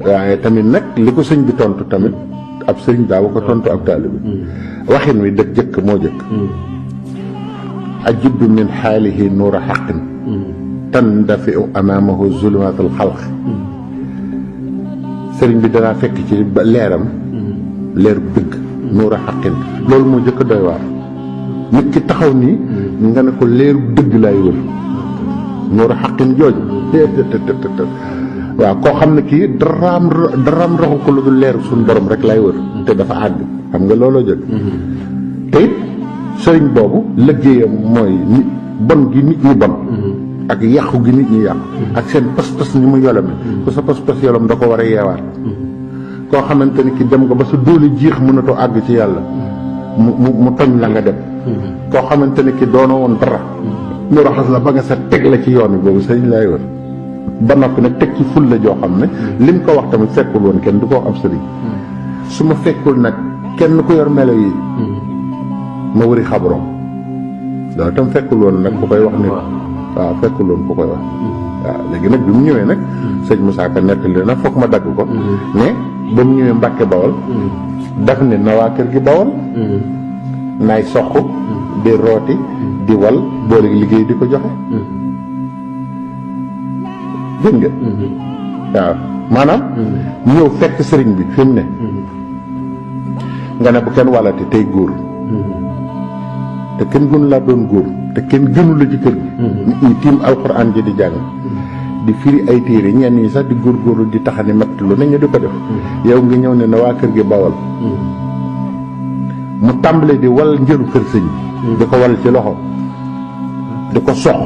waaye tamit nag li ko sëñ bi tontu tamit ab sëriñ daaw ko tontu ab taalibe bi. waxin wi dëgg jëkk moo jëkk. ajibdu min xaalihi nuura xaqin. tandafiu amaamahu zulumaatul xalq. sëriñ bi danaa fekk ci leeram. leer dëgg nuura xaqin loolu moo jëkk doy waar. nit ki taxaw nii. nga ne ko leeru dëgg laay wër. nuura xaqin jooju. waaw koo xam ne kii daraam raxu ko lu dul leeru suñu borom rek lay wër. te dafa àgg xam nga looloo jëkk. te it sëriñ boobu liggéeyam mooy nit bon gi nit ñi bon. ak yàqu gi nit ñi yàqu. ak seen pas-pas ni mu yolome. ku sa pas-pas yolom da ko war a yeewaat. koo xamante ni ki dem nga ba sa doole jiix mënatoo àgg ci yàlla. mu toñ la nga dem. koo xamante ni ki doona woon dara. ñu raxas la ba nga sa teg la ci yoon bi boobu sëriñ lay wër. ba noppi nag teg ci ful la joo xam ne. lim ko wax tamit fekkul woon kenn du ko wax ab sëriñ. su ma fekkul nag kenn ku yor melo yi. ma wëri xabroom. loolu tam fekkul woon nag ku koy wax nit. waaw fekkul woon ku koy wax. waaw léegi nag bi mu ñëwee nag. sëñ Moussa Ka nettali na foog ma dagg ko. mais ba mu ñëwee Mbàkke Bawol. daf ne na waa kër gi Bawol. naay soq. di rooti. di wal boole liggéey di ko joxe. dégg nga. waaw maanaam. ñëw fekk sëriñ bi fi mu ne. nga ne bu kenn walati tey góor. te kenn gënu laa doon góor. te kenn gënu la ci kër gi. nit ñi tiim alxuraan ji di jàng. di firi ay téere ñenn ñi sax di góorgóorlu di taxani matt lu ne ñu di ko def. yow nga ñëw ne na waa kër gi Bawol. mu tàmbalee di wal njëlu kër sëñ bi. di ko wal ci loxo. di ko sox.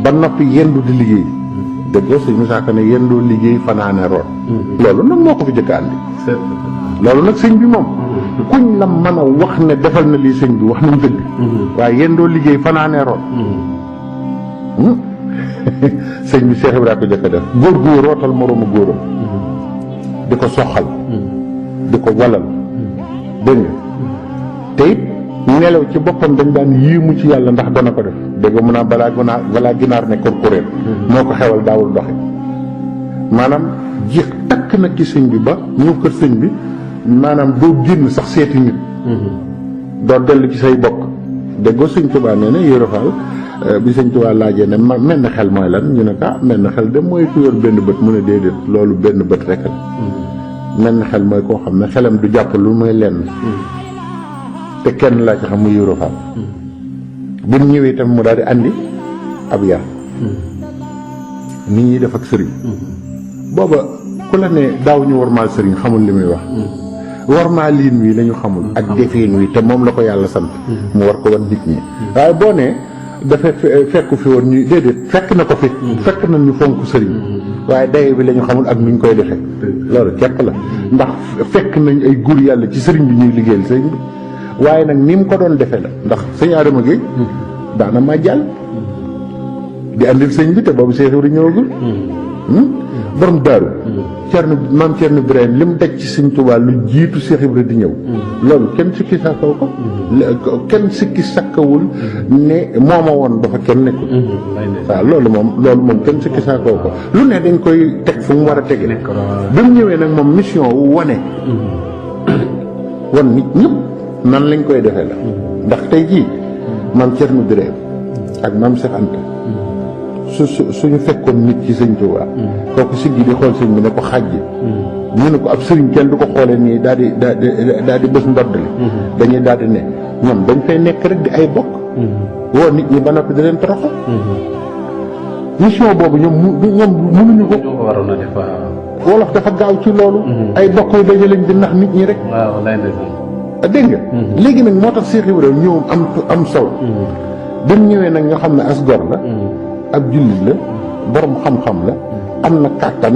ba noppi yendu di liggéey. dëgg la sëñ Moussa Ka ne yendoo liggéey fanaane root. loolu nag moo ko fi jëkk andi. loolu nag sëñ bi moom. kuñ la mën a wax ne defal na lii sëñ bi wax nañ dëgg. waaye yendoo liggéey fanaane root. sëñ bi Cheikh Ibrahima ko jëkk a def góor gu rootal moroomu góoram. di ko soxal. di ko walal. dégg nga te it nelaw ci boppam dañ daan yéemu ci yàlla ndax dana ko def dégg nga mun naa balaa ginaar nekkoon kuréel. moo ko xewal daawul doxe maanaam jeex takk na ci sëñ bi ba ñëw kër sëñ bi maanaam doo génn sax seeti nit. doo dellu ci say bokk déggoo sëñ Tuubaa nee na Yoro Fall bi sëñ Tuubaa laajee ne mel na xel mooy lan ñu ne ko mel na xel de mooy ku yor benn bët mu ne déedéet loolu benn bët rek la. mel na xel mooy koo xam ne xelam du jàpp lu mooy lenn. te kenn laa ci xam mu Yoro Fall. bi mu ñëwee itam mu daal di andi ab yar. nit ñi def ak sëriñ. booba ku la ne daaw ñu warmaal sëriñ xamul li muy wax. warmaal liin wi la ñu xamul. ak defeen wi te moom la ko yàlla sant. mu war ko wan nit ñi. waaye boo nee dafa fekku fi woon ñu déedéet fekk na ko fi. fekk na ñu fonk sëriñ. waaye daye bi la ñu xamul ak nuñ koy defee. loolu képp la ndax fekk nañ ay góor yàlla ci sëriñ bi ñuy liggéeyal sëriñ bi. waaye nag ni mu ko doon defee la ndax sëñ Adama Gueye daana ma jàll di andil sëñ bi te boobu Cheikh Ibrahima ñëwagul. borom daaru maam Cerno Birahim li mu daj ci sëñ Tuubaa lu jiitu Cheikh Ibrahima di ñëw. loolu kenn sikki sàkkaw ko. kenn sikki sàkkawul ne mooma woon dafa kenn nekkul. waaw loolu moom kenn sikki sàkkaw ko lu ne dañ koy teg fu mu war a tege. bi mu ñëwee nag moom mission wane. wan nit ñëpp nan lañ koy defee la. ndax tey jii maam Cerno Birahim ak maam Cheikh Anta. suñu fekkoon nit ci sëñ Tuubaa. kooku siggi di xool sëñ bi ne ko xàjj. ñu ne ko ab sëriñ kenn du ko xoolee nii daal di bés ndodd li. dañuy daal di ne ñoom dañ fay nekk rek di ay bokk. woo nit ñi ba noppi di leen toroxal. mission boobu ñoom mënuñu ko. waroon a def wolof dafa gaaw ci loolu. ay bokk yu daje lañ di nax nit ñi rek. waaw dégg nga. léegi nag moo tax Cheikh Ibrahima ñëwam am solo. bi mu ñëwee nag nga xam ne as gor la. ab jullit la borom xam-xam la am na kàttan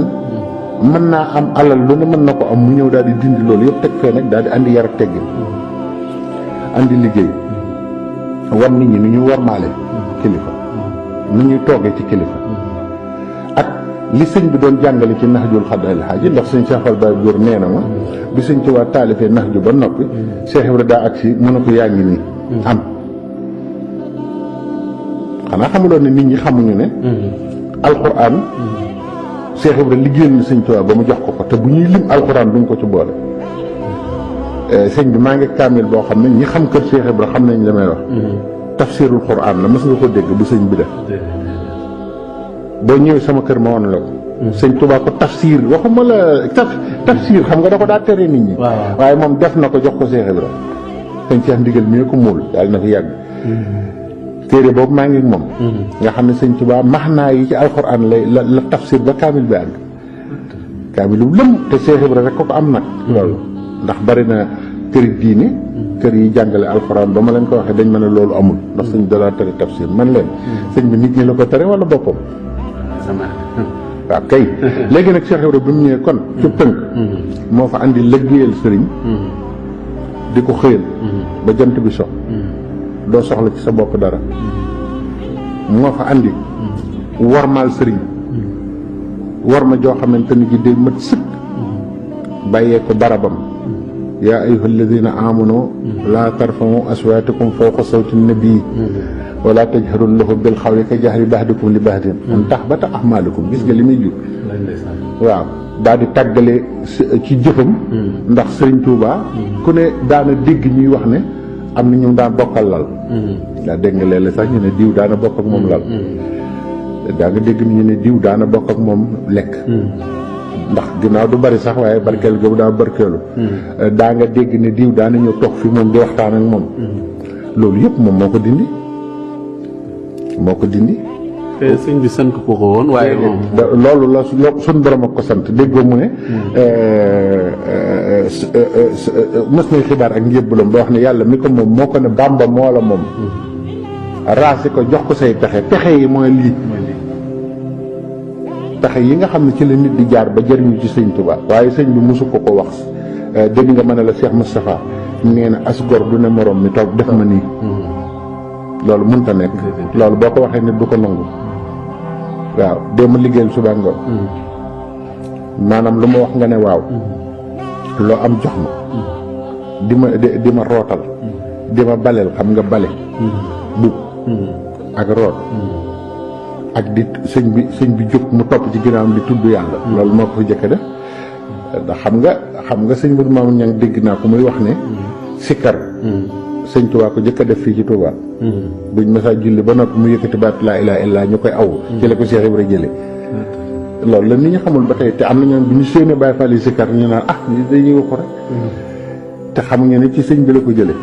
mën naa am alal lu ne mën na ko am mu ñëw daal di dindi loolu yëpp teg fee nag daal di andi yar ak teggin andi liggéey wan nit ñi ni ñu wormaale kilifa nu ñuy toogee ci kilifa ak li sëñ bi doon jàngale ci Nahjul Qadaa'il Haaji ndax sëñ Cheikh Fall Baye Góor nee na ma bi sëñ Tuubaa taalifee Nahju ba noppi Cheikh Ibra daa agsi mu ne ko yaa ngi nii am xanaa xamuloon ne nit ñi xamuñu ne alxuraan Cheikh Ibra liggéeyal na sëñ Tuubaa ba mu jox ko ko te bu ñuy lim alxuraan duñ ko ci boole sëñ bi maa ngi kaamil boo xam ne ñi xam kër Cheikh Ibra xam nañ la may wax tafsirul xuraan la mës nga ko dégg bu sëñ bi def boo ñëwee sama kër ma woon la ko sëñ Tuubaa ko tafsir waxuma la tafsir xam nga da ko daa tere nit ñi waaye moom def na ko jox ko Cheikh Ibra sëñ Cheikh Ndigal mi ko muul daal na fi yàgg téere boobu maa ngi moom nga xam ne sëñ Tuubaa maxnaa yi ci alxuraan la tafsir ba kaamil bi àgg kaamil lu lëm te Cheikh Ibra rek ko am nag loolu ndax bari na kër diine kër yi jàngale alxuraan ba ma leen ko waxee dañ ma ne loolu amul ndax sëñ dalaa tere tafsir man leen sëñ bi nit ñi la ko tere wala boppam waaw kay léegi nag Cheikh Ibra bi mu ñëwee kon ci tënk moo fa andi liggéeyal sëriñ di ko xëyal ba jant bi so doo soxla ci sa bopp dara moo fa andi warmaal sëriñ war ma joo xamante ni ji day mat sëkk bàyyee ko barabam yaa ayyuha alladina amanu laa tarfa'u aswaatakum fawqa sawti nabii wala tajharu lahu bil xawli ka jahri ba'dikum li ba'din an tahbata a'maalukum gis nga li muy jur waaw daal di tàggale ci jëfam ndax Sëriñ Tuubaa ku ne daana dégg ñuy wax ne am na ñu daan bokkal lal daa dégg nga léeg-léeg sax ñu ne diw daana bokk ak moom lal daa nga dégg ñu ne diw daana bokk ak moom lekk ndax ginnaaw du bari sax waaye barkeel googu daa barkeelu daa nga dégg ne diw daana ñëw toog fi moom di waxtaan ak moom loolu yëpp moom moo ko dindi sëñ bi sant ko woon waaye moom loolu la suñ borom ak ko sant déggoo mu ne mës nay xibaar ak njébbalam ba wax ne yàlla mi ko moom moo ko ne Bàmba moo la moom raasi ko jox ko say pexe yi mooy lii pexe yi nga xam ne ci la nit di jaar ba jëriñu ci sëñ Tuubaa waaye sëñ bi mosu ko wax dégg nga mën a la Cheikh Moustapha nee na as gor du ne morom mi toog def ma nii loolu mënta nekk loolu boo ko waxee nit du ko nangu waaw dee ma liggéeyal suba ngoon maanaam lu ma wax nga ne waaw loo am jox ma di ma rootal di ma baleel xam nga bale bub ak root ak di sëñ bi jóg mu topp ci ginnaawam di tudd yàlla loolu moo ko fa jëkk def ndax xam nga sëñ Modou Mamoune Niang dégg naa ko muy wax ne sikkar sëñ Tuubaa ko jëkk a def fii ci Tuubaa buñ masaa julli ba noppi mu yëkkati baat laa ilaaha illallaah ñu koy aw ci la ko Cheikh Ibra jële loolu la nit ñi xamul ba tey te am na ñoom bu ñu séenee Baay Faal yi sikkar ñu naan dañuy wax ko rek te xamuñu ne ci sëñ bi la ko jële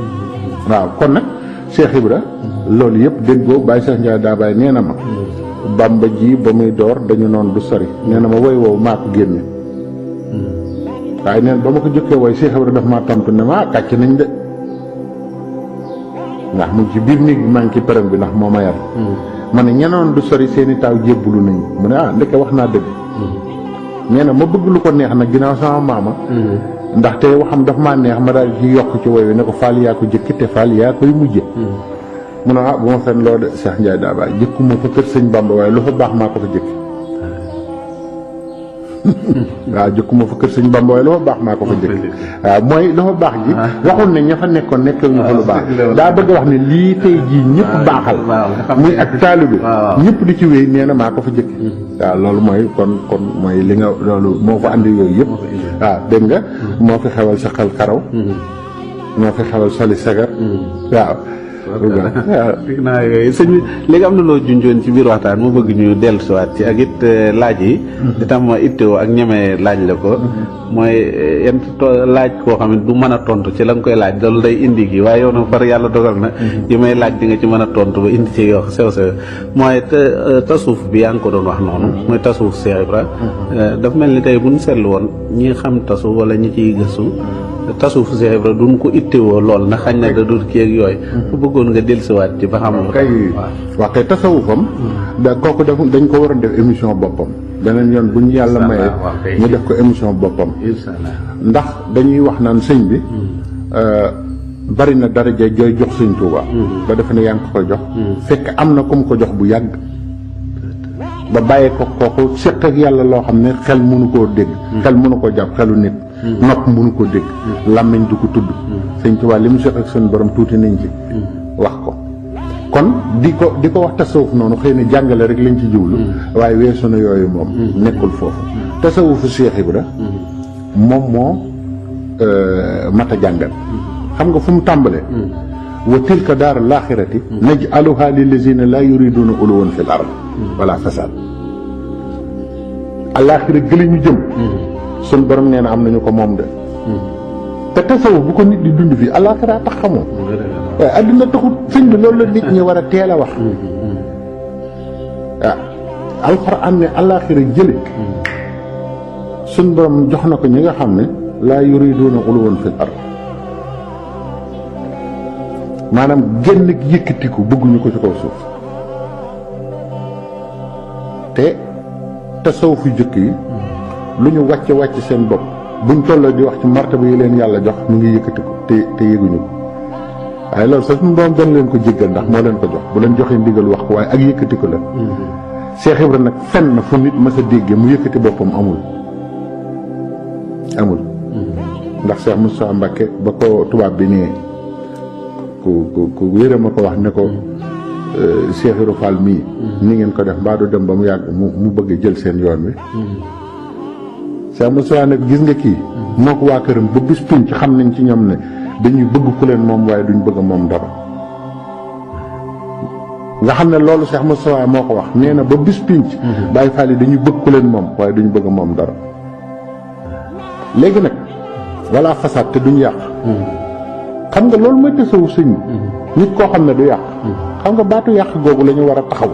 waaw kon nag Cheikh Ibra loolu yëpp déggoo Baye Cheikh Ndiaye daa bàyyi nee na ma Bàmba ji ba muy door dañu noonu du sori nee na ma woy woowu maa ko génne waaye neen ba ma ko jëkkee woy Cheikh Ibra daf maa tontu ne ma kàcc nañ de ndax mu ci biir néeg bi maa ngi ci perem bi ndax moo ma yar ma ne ñenoon du sori seeni taaw jébbulu nañu mu ne ndeke wax naa dëgg nee na ma bëgg lu ko neex nag ginnaaw sama maama ndaxte waxam daf maa neex ma daal ci yokk ci woy wi ne ko Faal yaa ko jëkki te Faal yaa koy mujje mu ne bu ma fen loo de Cheikh Ndiaye daa bàyyi jëkkuma fa kër sëñ Bamba waaye lu fa baax maa ko fa jëkki waaw jëkkuma fa kër sëñ Bamba waaye lu fa baax maa ko fa jëkki waaw mooy lu fa baax ji waxul ne ña fa nekkoon nekkal ñu fa lu baax daa bëgg wax ne lii tey jii ñëpp baaxal muy ak taalibe ñëpp di ci wéy nee na maa ko fa jëkki waaw loolu mooy kon mooy li nga loolu moo fa andi yooyu yëpp waaw dégg nga moo fi xewal sa xel karaw moo fi xewal soli sagar waaw dégg naa yooyu sëñ bi léegi am na loo junjoon ci biir waxtaan mu bëgg ñu dellusiwaat ci ak it laaj yi itam ma ittewoo ak ñemee laaj la ko mooy yan laaj koo xam ne du mën a tontu ci la nga koy laaj loolu day indi gi waaye yow nag far yàlla dogal na yi may laaj di nga ci mën a tontu ba indi ci yoo sew mooy tasuuf bi yaa ngi ko doon wax noonu mooy tasuuf Cheikh Ibra dafa mel ni tey bu ñu seetlu woon ñi xam tasuuf wala ñi ciy gëstu tasuuf Cheikh Ibra duñ ko ittewoo lool na xañ na da dul kii ak yooyu bu bëggoon nga dellusiwaat ci ba xam waaw kay tasawufam da kooku dañ ko war a def émission boppam beneen yoon bu ñu yàlla mayee ñu def ko émission boppam ndax dañuy wax naan sëñ bi bari na daraja jooy jox sëñ Tuuba ba defe ne yaa ngi ko koy jox fekk am na ku mu ko jox bu yàgg ba bàyyee ko kooku seq ak yàlla loo xam ne xel mënu koo dégg xel mënu koo jàpp xelu nit nopp mënu ko dégg làmmiñ du ko tudd sëñ Tuuba li mu seq ak seen borom tuuti nañ ci wax ko kon di ko wax tasawuf noonu xëy na jàngale rek lañ ci jiwlu waaye weesu na yooyu moom nekkul foofu tasawufu Cheikh Ibra moom moo mat a jàngal xam nga fu mu tàmbalee wa tilka daar laaxirati naj'aluha lillazina laa yuriduna uluwan fil ard wala fasad alaaxira gële ñu jëm sun borom nee na am nañu ko moom de te tasawuf bu ko nit di dund fii alaaxira tax xamoo waaye adduna taxut sëñ bi loolu la nit ñi war a teel a wax waaw alxuraan ne alaaxira jële sun borom jox na ko ñi nga xam ne laa yuriduna uluwan fil ard maanaam génn yëkkatiku bëgguñu ko ci kaw suuf te tasawuf yu jëkk yi lu ñu wàcc seen bopp buñ tolloo di wax ci martaba yi leen yàlla jox ñu ngi yëkkatiku te yëguñu ko waaye loolu sax suñu doom doon leen ko jéggal ndax moo leen ko jox bu leen joxee ndigal wax ko waaye ak yëkkatiku la Cheikh Ibra nag fenn fu nit mas a déggee mu yëkkati boppam amul ndax Cheikh Moustapha Mbacké ba ko tubaab bi nee ku wéere ma ko wax ne ko Cheikh Ibra Fall mii ni ngeen ko def mbaa du dem ba mu yàgg mu bëgg jël seen yoon wi Cheikh Moustapha nag gis nga kii moo ko waa këram ba bis pinc xam nañ ci ñoom ne dañuy bëgg ku leen moom waaye duñ bëgg moom dara nga xam ne loolu Cheikh Moustapha moo ko wax nee na ba bis pinc Baye Fall yi dañuy bëgg ku leen moom waaye duñ bëgg moom dara léegi nag walla façade te duñ yàq xam nga loolu mooy tasawuf sëñ nit koo xam ne du yàq xam nga baatu yàq googu la ñu war a taxaw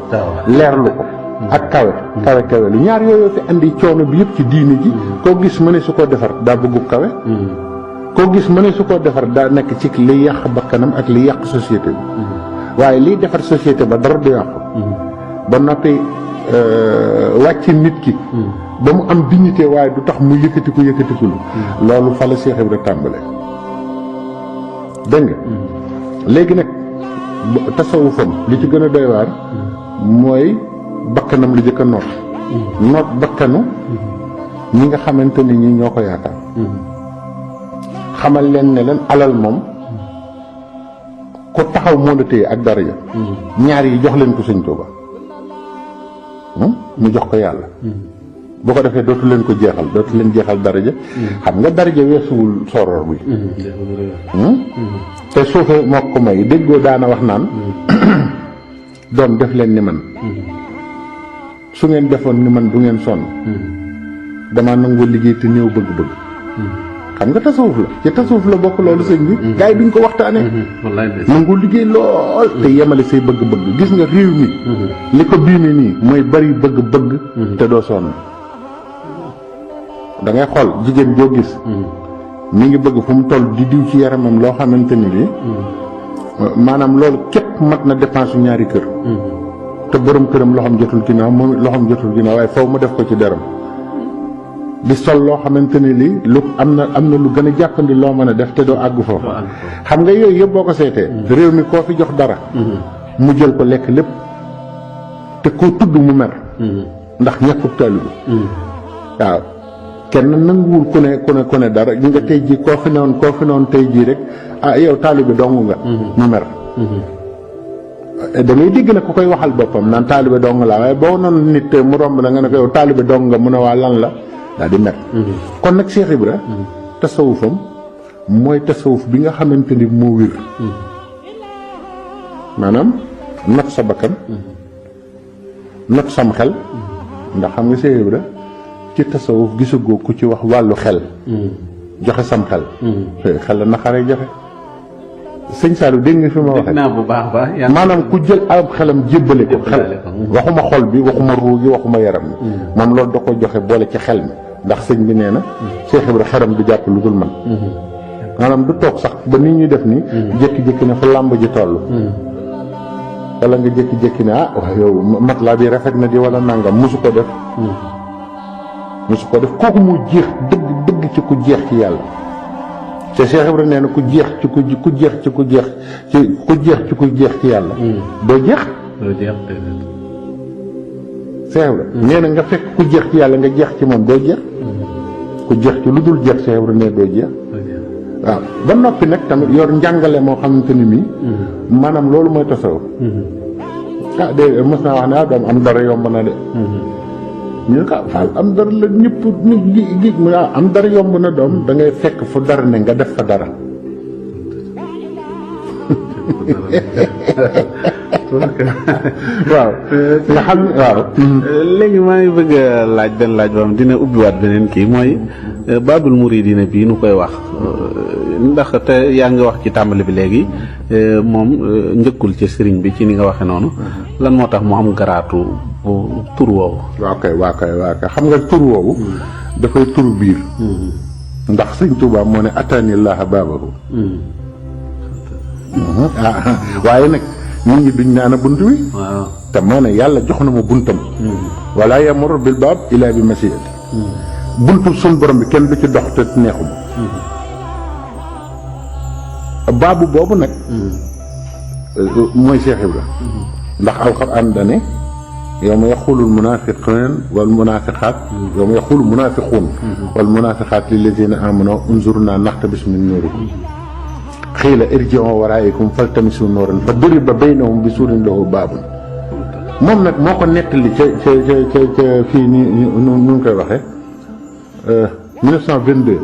leerlu ko ak kawe lu ñaar yooyu fi andi coono bi yëpp ci diine ji koo gis mëne su ko defar daa bëggu kawe koo gis mëne su ko defar daa nekk ci liy yàq bakkanam ak liy yàq société bi waaye liy defar société ba dara du yàqu ba noppi wàcc nit ki ba mu am dignité waaye du tax mu yëkkatiku loolu fa la Cheikh Ibra tàmbale dégg nga léegi nag tasawufam li ci gën a doy waar mooy bakkanam li jëkk a noot bakkanu ñi nga xamante ni ñi ñoo ko yaakaar xamal leen ne leen alal moom ku taxaw moo la téye ak daraja ñaar yi jox leen ko sëñ Tuuba mu jox ko yàlla boo ko defee dootu leen ko jeexal dootu leen jeexal daraja xam nga daraja weesuwul soror bi te suufee moo ko may déggoo daana wax naan doom def leen ni man su ngeen defoon ni man du ngeen sonn damaa nangoo liggéey te néew bëgg-bëgg xam nga tasawuf la ci tasawuf la bokk loolu sëñ bi gars yi duñ ko waxtaane nangoo liggéey lool te yemale say bëgg-bëgg gis nga réew mi li ko biime nii mooy bari bëgg-bëgg te doo sonn da ngay xool jigéen boo gis mi ngi bëgg fu mu toll di diw ci yaramam loo xamante ni bi maanaam loolu képp mat na dépense yu ñaari kër te borom këram loxoom jotul ginnaaw moom loxoom jotul ginnaaw waaye faw mu def ko ci deram di sol loo xamante ni lii lu am na lu gën a jàppandi loo mën a def te doo àgg foofu xam nga yooyu yëpp boo ko seetee réew mi koo fi jox dara mu jël ko lekk lépp te koo tudd mu mer ndax ñàkkub taalibe waaw kenn nanguwul ku ne dara ñu nga tey jii koo fi newoon tey jii rek yow taalibe dong nga mu mer da ngay dégg nag ku koy waxal boppam naan taalibe dong la waaye boo noonu nit mu romb la nga ne ko yow taalibe dong nga mu ne waa lan la daal di mer kon nag Cheikh Ibra tasawufam mooy tasawuf bi nga xamante ni moo wér maanaam not sa bakkan not sam xel ndax xam nga Cheikh Ibra ci tasawuf gisagoo ku ci wax wàllu xel joxe sam xel xel la naqaree joxe sëñ Saliou dégg nga fi ma waxee bu baax maanaam ku jël ab xelam jébbale ko xel waxuma xol bi waxuma ruu gi waxuma yaram mi moom loolu da ko joxe boole ci xel mi ndax sëñ bi nee na Cheikh Ibra xeram du jàpp lu dul man maanaam du toog sax ba nit ñuy def ni jékki-jékki ne fa làmb ji toll wala nga jékki-jékki ne waaw yow matelas bi rafet na di wala nangam mosu ko def kooku mu jeex dëgg ci ku jeex ci yàlla te Cheikh Ibrahima nee na ku jeex ci ku jeex ci yàlla. doo jeex. Cheikh Ibrahima nee na nga fekk ku jeex ci yàlla nga jeex ci moom doo jeex. ku jeex ci lu dul jeex Cheikh Ibrahima nee doo jeex. waaw ba noppi nag tamit yor njàngale moo xamante ni mii. maanaam loolu mooy tasawuf. ah dégg mos naa wax ne doom am dara yomb na de. ñu ne ko Fall am dara la ñëpp gi mu am dara yomb na doom da ngay fekk fu dara ne nga def fa dara. waaw nga xam ne waaw. léegi maa ngi bëgg a laaj benn laaj boo xam dina ubbiwaat beneen kii mooy Baabul Muridiina bii nu koy wax ndax te yaa ngi wax ci tàmbali bi léegi moom njëkkul ci sëriñ bi ci ni nga waxee noonu lan moo tax mu am garaatu tur woowu. waa kay xam nga tur woowu. dafay turu biir. ndax sëñ Tuubaa moo ne ataanillaaha baabahu. waaye nag nit ñi duñ naan bunt wi. waaw te moo ne yàlla jox na ma buntam. wala yamur bil baab ilaa bi masiyati. buntu suñ borom bi kenn du ci dox te neexuma. baabu boobu nag. mooy Cheikh Ibra. ndax alxuraan dane yawma yaqulul munaafiquun wal munaafiqaat yawma yaqulul munaafiquun wal munaafiqaat lillaziina aamanuu unzurnaa naqtabis min nuurikum qiila irji'uu waraa'ikum faltamisuu nuuran fa duriba baynahum bi suurin lahu baabun. moom nag moo ko nettali ca fii nii nu ngi koy waxee 1922.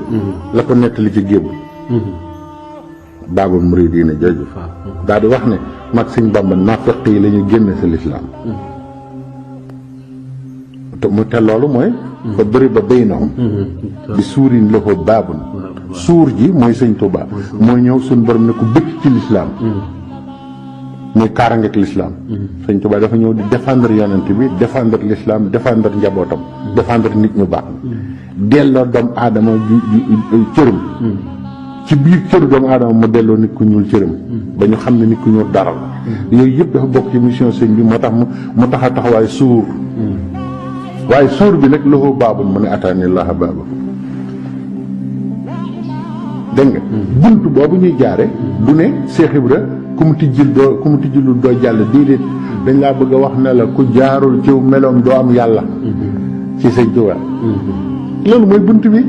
la ko nettali ci géebu. Baabul Muridiina jooju. daal di wax ne mag Sëñ Bamba naafeq yi la ñu génne sa lislaam. te loolu mooy. fa duriba baynahum bi suurin lahu baabun. suur ji mooy Sëñ Tuubaa mooy ñëw suñu borom ne ku bëgg ci lislaam. muy kaarangeeg lislaam. Sëñ Tuubaa dafa ñëw di défendre yonent bi défendre lislaam défendre njabootam. défendre nit ñu baax. delloo doomu aadama cëram. ci biir cëru doomu aadama mu delloo nit ku ñuul cëram. ba ñu xam ne nit ku ñuul dara la. yooyu yëpp dafa bokk ci mission sëñ bi moo tax mu tax a taxawaay suur. waaye suur bi nag loxo baabul mu ne ataanillaaha baabahu. dégg nga. bunt boobu ñuy jaare du ne Cheikh Ibra ku mu tijjilul doo jàll déedéet dañ laa bëgg a wax ne la ku jaarul ciw meloom doo am yàlla. ci Sëñ Tuubaa. loolu mooy bunt bi.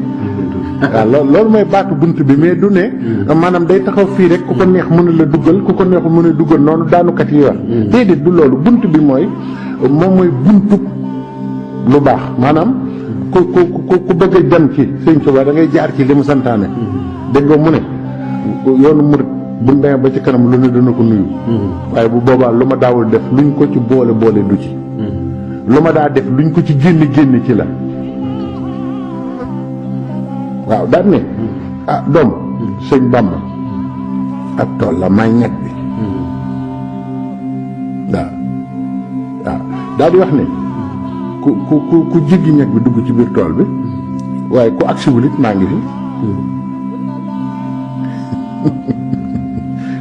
waaw loolu mooy baatu bunt bi mais du ne. maanaam day taxaw fii rek ku ko neex mën a la duggal ku ko neexul mën a duggal noonu daanukat yi wax. déedéet du loolu bunt bi mooy moom mooy buntu lu baax maanaam ku bëgg a dem ci Sëñ Tuubaa da ngay jaar ci li mu santaane. dégg nga mu ne yoonu murit bu ñu demee ba ci kanam lu ne dana ko nuyu. waaye bu boobaa lu ma daawul def luñ ko ci boole du ci. lu ma daa def luñ ko ci génne ci la. waaw daal ne doom Sëñ Bamba ab tool la may ñett bi. waaw daal di wax ne ku jéggi ñett bi dugg ci biir tool bi waaye ku agsiwul it maa ngi fi.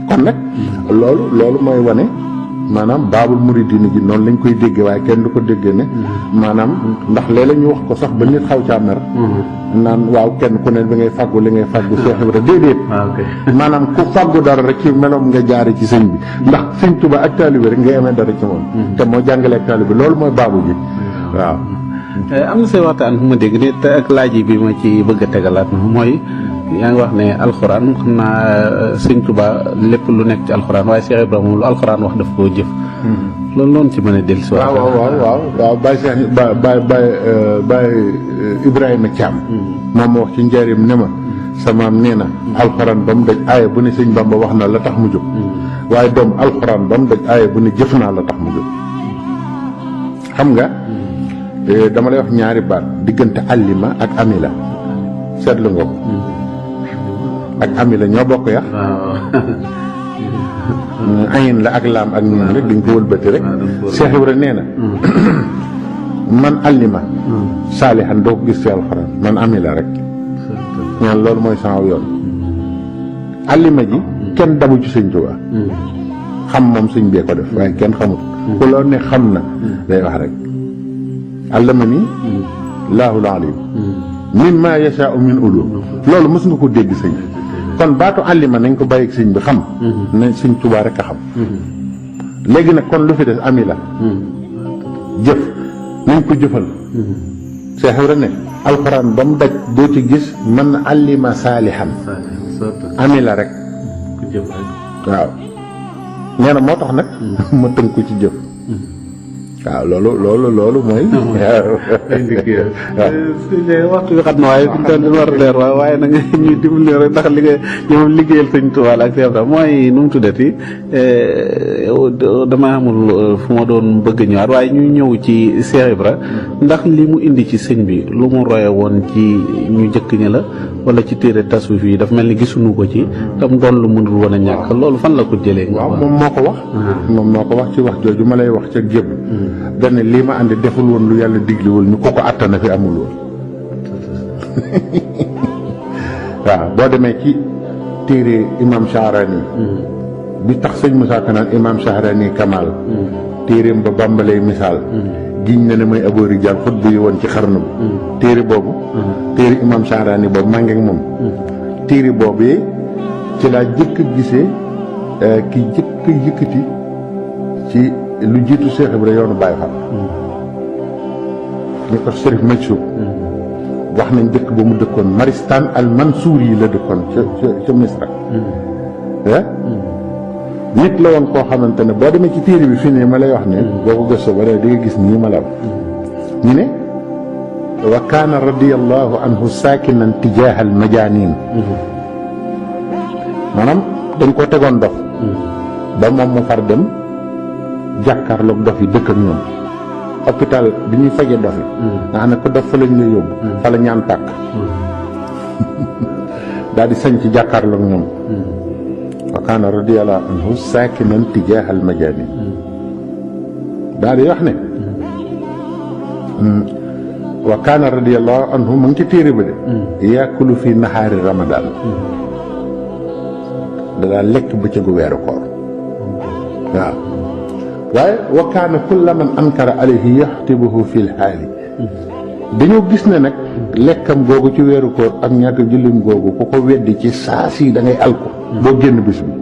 kon nag loolu mooy wane maanaam Baabul Muridiina ji noonu lañ koy déggee waaye kenn du ko déggee ne maanaam ndax léeg-léeg ñu wax ko sax ba nit xaw caa mer naan waaw kenn ku ne bi ngay fàggu li ngay fàggu Cheikh Ibra déedéet maanaam ku fàggu dara rek ci meloom nga jaare ci sëñ bi ndax Sëñ Tuubaa ak taalibe rek ngay amee dara ci moom te moo jàngale ak taalibe loolu mooy baabu ji waaw. am na say waxtaan fu ma dégg ni te ak laaj bi ma ci bëgg a tegalaat na mooy yaa ngi wax ne alxuraan xam naa Sëñ Tuubaa lépp lu nekk ci alxuraan waaye Cheikh Ibrahima moom lu alxuraan wax daf koo jëf. loolu noonu ci mën a dellu si. waaw Baye Cheikh Baye Ibrahima Thiam. moom ma wax ci njëriñ ne ma sama nee na alxuraan ba mu daj aaya bu ne Sëñ Bamba wax na la tax mu jóg. waaye doom alxuraan ba mu daj aaya bu ne jëf naa la tax mu jóg. xam nga dama lay wax ñaari baat diggante allima ak amila seetlu nga ko. ak amila ñoo bokk ya ayin la ak laam ak noonu rek dañ ko wëlbati rek Cheikh Ibra nee na man allima saalihan doo ko gis ci alxuraan man amila rek ñaan loolu mooy sama yoon allima ji kenn dabu ci Sëñ Tuubaa xam moom sëñ bee ko def waaye kenn xamut ku loo ne xam na day wax rek allama ni laahul alim mimma yashaa'u min ulum loolu mës nga ko dégg sëñ kon baatu allima nañ ko bàyyi ak sëñ bi xam. nañ sëñ Tuubaa rek a xam. léegi nag kon lu fi des ami la. jëf nañ ko jëfal. Seex Ibra ne alxuraan ba mu daj doo ci gis man allima saalihan. ami la rek. waaw nee na moo tax nag. ma tënk ko ci jëf. waaw loolu mooy. waxtu bi xam na waaye fi mu toll nii war a leer waaye nag ñuy dimbali rek ndax li nga ñoom liggéeyal sëñ Tuubaa ak Seex Ibra mooy nu mu tuddati dama xamul fu ma doon bëgg ñëwaat waaye ñu ñëw ci Seex Ibra ndax li mu indi ci sëñ bi lu mu roye woon ci ñu jëkk ñi la wala ci téere tasawuf yi dafa mel ni gisuñu ko ci tam doon lu mënul woon a ñàkk loolu fan la ko jëlee. waaw moom moo ko wax. moom moo ko wax ci wax jooju ma lay wax ca gébb dane lii ma andi deful woon lu yàlla digliwul ñu ko attana fi amul woon. waaw boo demee ci téere imam Shahrani bi tax sëñ Moussa Ka naan imam Shahrani Kamal téereem ba bàmbalay misaal giñ na ne may Abu Rijal xutbu yi woon ci xarnu bi téere boobu téere imam Shahrani boobu maa ngi ak moom téere boobu ci laa jëkk gisee ki jëkk yëkkati ci lu jiitu Seex Ibra yoonu Baay Faal ñu ko Sërif Majsuub wax nañ dëkk ba mu dëkkoon Maristaan al Mansuur yi la dëkkoon ca Misra nit la woon koo xamante ne boo demee ci téere bi fii ne ma lay wax ne boo ko gëstoo ba di nga gis nii ma la ñu ne wa kaana radiyallahu anhu saakinan tijaaha al majaaniin maanaam dañ ko tegoon dof ba moom mu far dem jàkkaarloog dof yi dëkk ak ñoom hôpital bi ñuy faje dof yi nga xam ne ko dof fa lañ la yóbbu fa la ñaan tàkk daal di sañ ci jàkkaarloog ñoom wa kaana radiyallahu anhu saakinan tijaaha al majaani daal di wax ne wa kaana radiyallahu anhu mu ngi ci téere ba de yaakulu fi nahaari ramadaan da daal lekk bëccëgu weeru koor waaw waaye wa kaana kulla man ankara alayhi yaxtibuhu fi lxaali dañoo gis ne nag lekkam googu ci weeru koor ak ñàkk jullim googu ku ko weddi ci saa si da ngay alko boo génn bis bi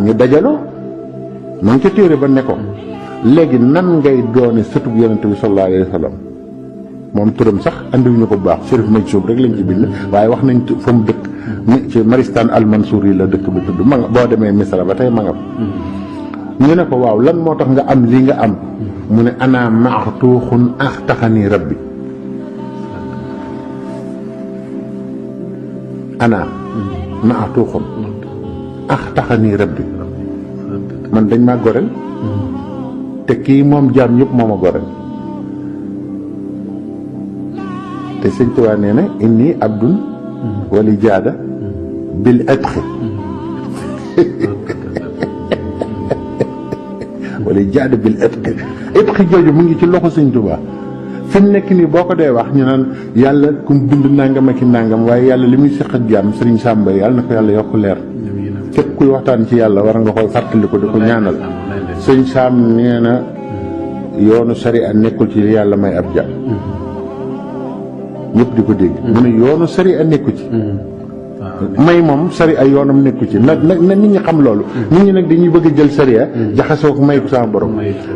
ñu dajaloo ma ngi ca téere ba ne ko léegi nan ngay doone sëtub yonente bi sallallahu alayhi wa sallam moom turam sax andiwuñu ko bu baax Sërif Majsuub rek lañ ci bind waaye wax nañ fa mu dëkk ci Maristaan al Mansuur yi la dëkk bi tudd ma nga boo demee Misra ba tey ma nga ñu ne ko waaw lan moo tax nga am lii nga am mu ne ana maxtuuxun axtaxani rabbi ana maxtuuxun axtaxani rabbi man dañ maa goreel te kii moom jaam ñëpp moo ma goreel te sëñ Tuubaa nee na inni abdun wali jaada bil atxi wala jaada bil atqi atqi jooju mu ngi ci loxo sëñ Tuubaa fi mu nekk nii boo ko dee wax ñu naan yàlla ku mu bind nangam ak i nangam waaye yàlla li muy seq ak jaam sëriñ Sàmba yàlla na ko yàlla yokk leer képp kuy waxtaan ci yàlla war nga koy fàttali ko di ko ñaanal sëñ Saam nee na yoonu sariya nekkul ci yàlla may ab jaam ñëpp di ko dégg mu ne yoonu sariya nekku ci may moom sariya yoonam nekku ci na nit ñi xam loolu nit ñi nag dañuy bëgg a jël sariya jaxasoo ko may ko sama borom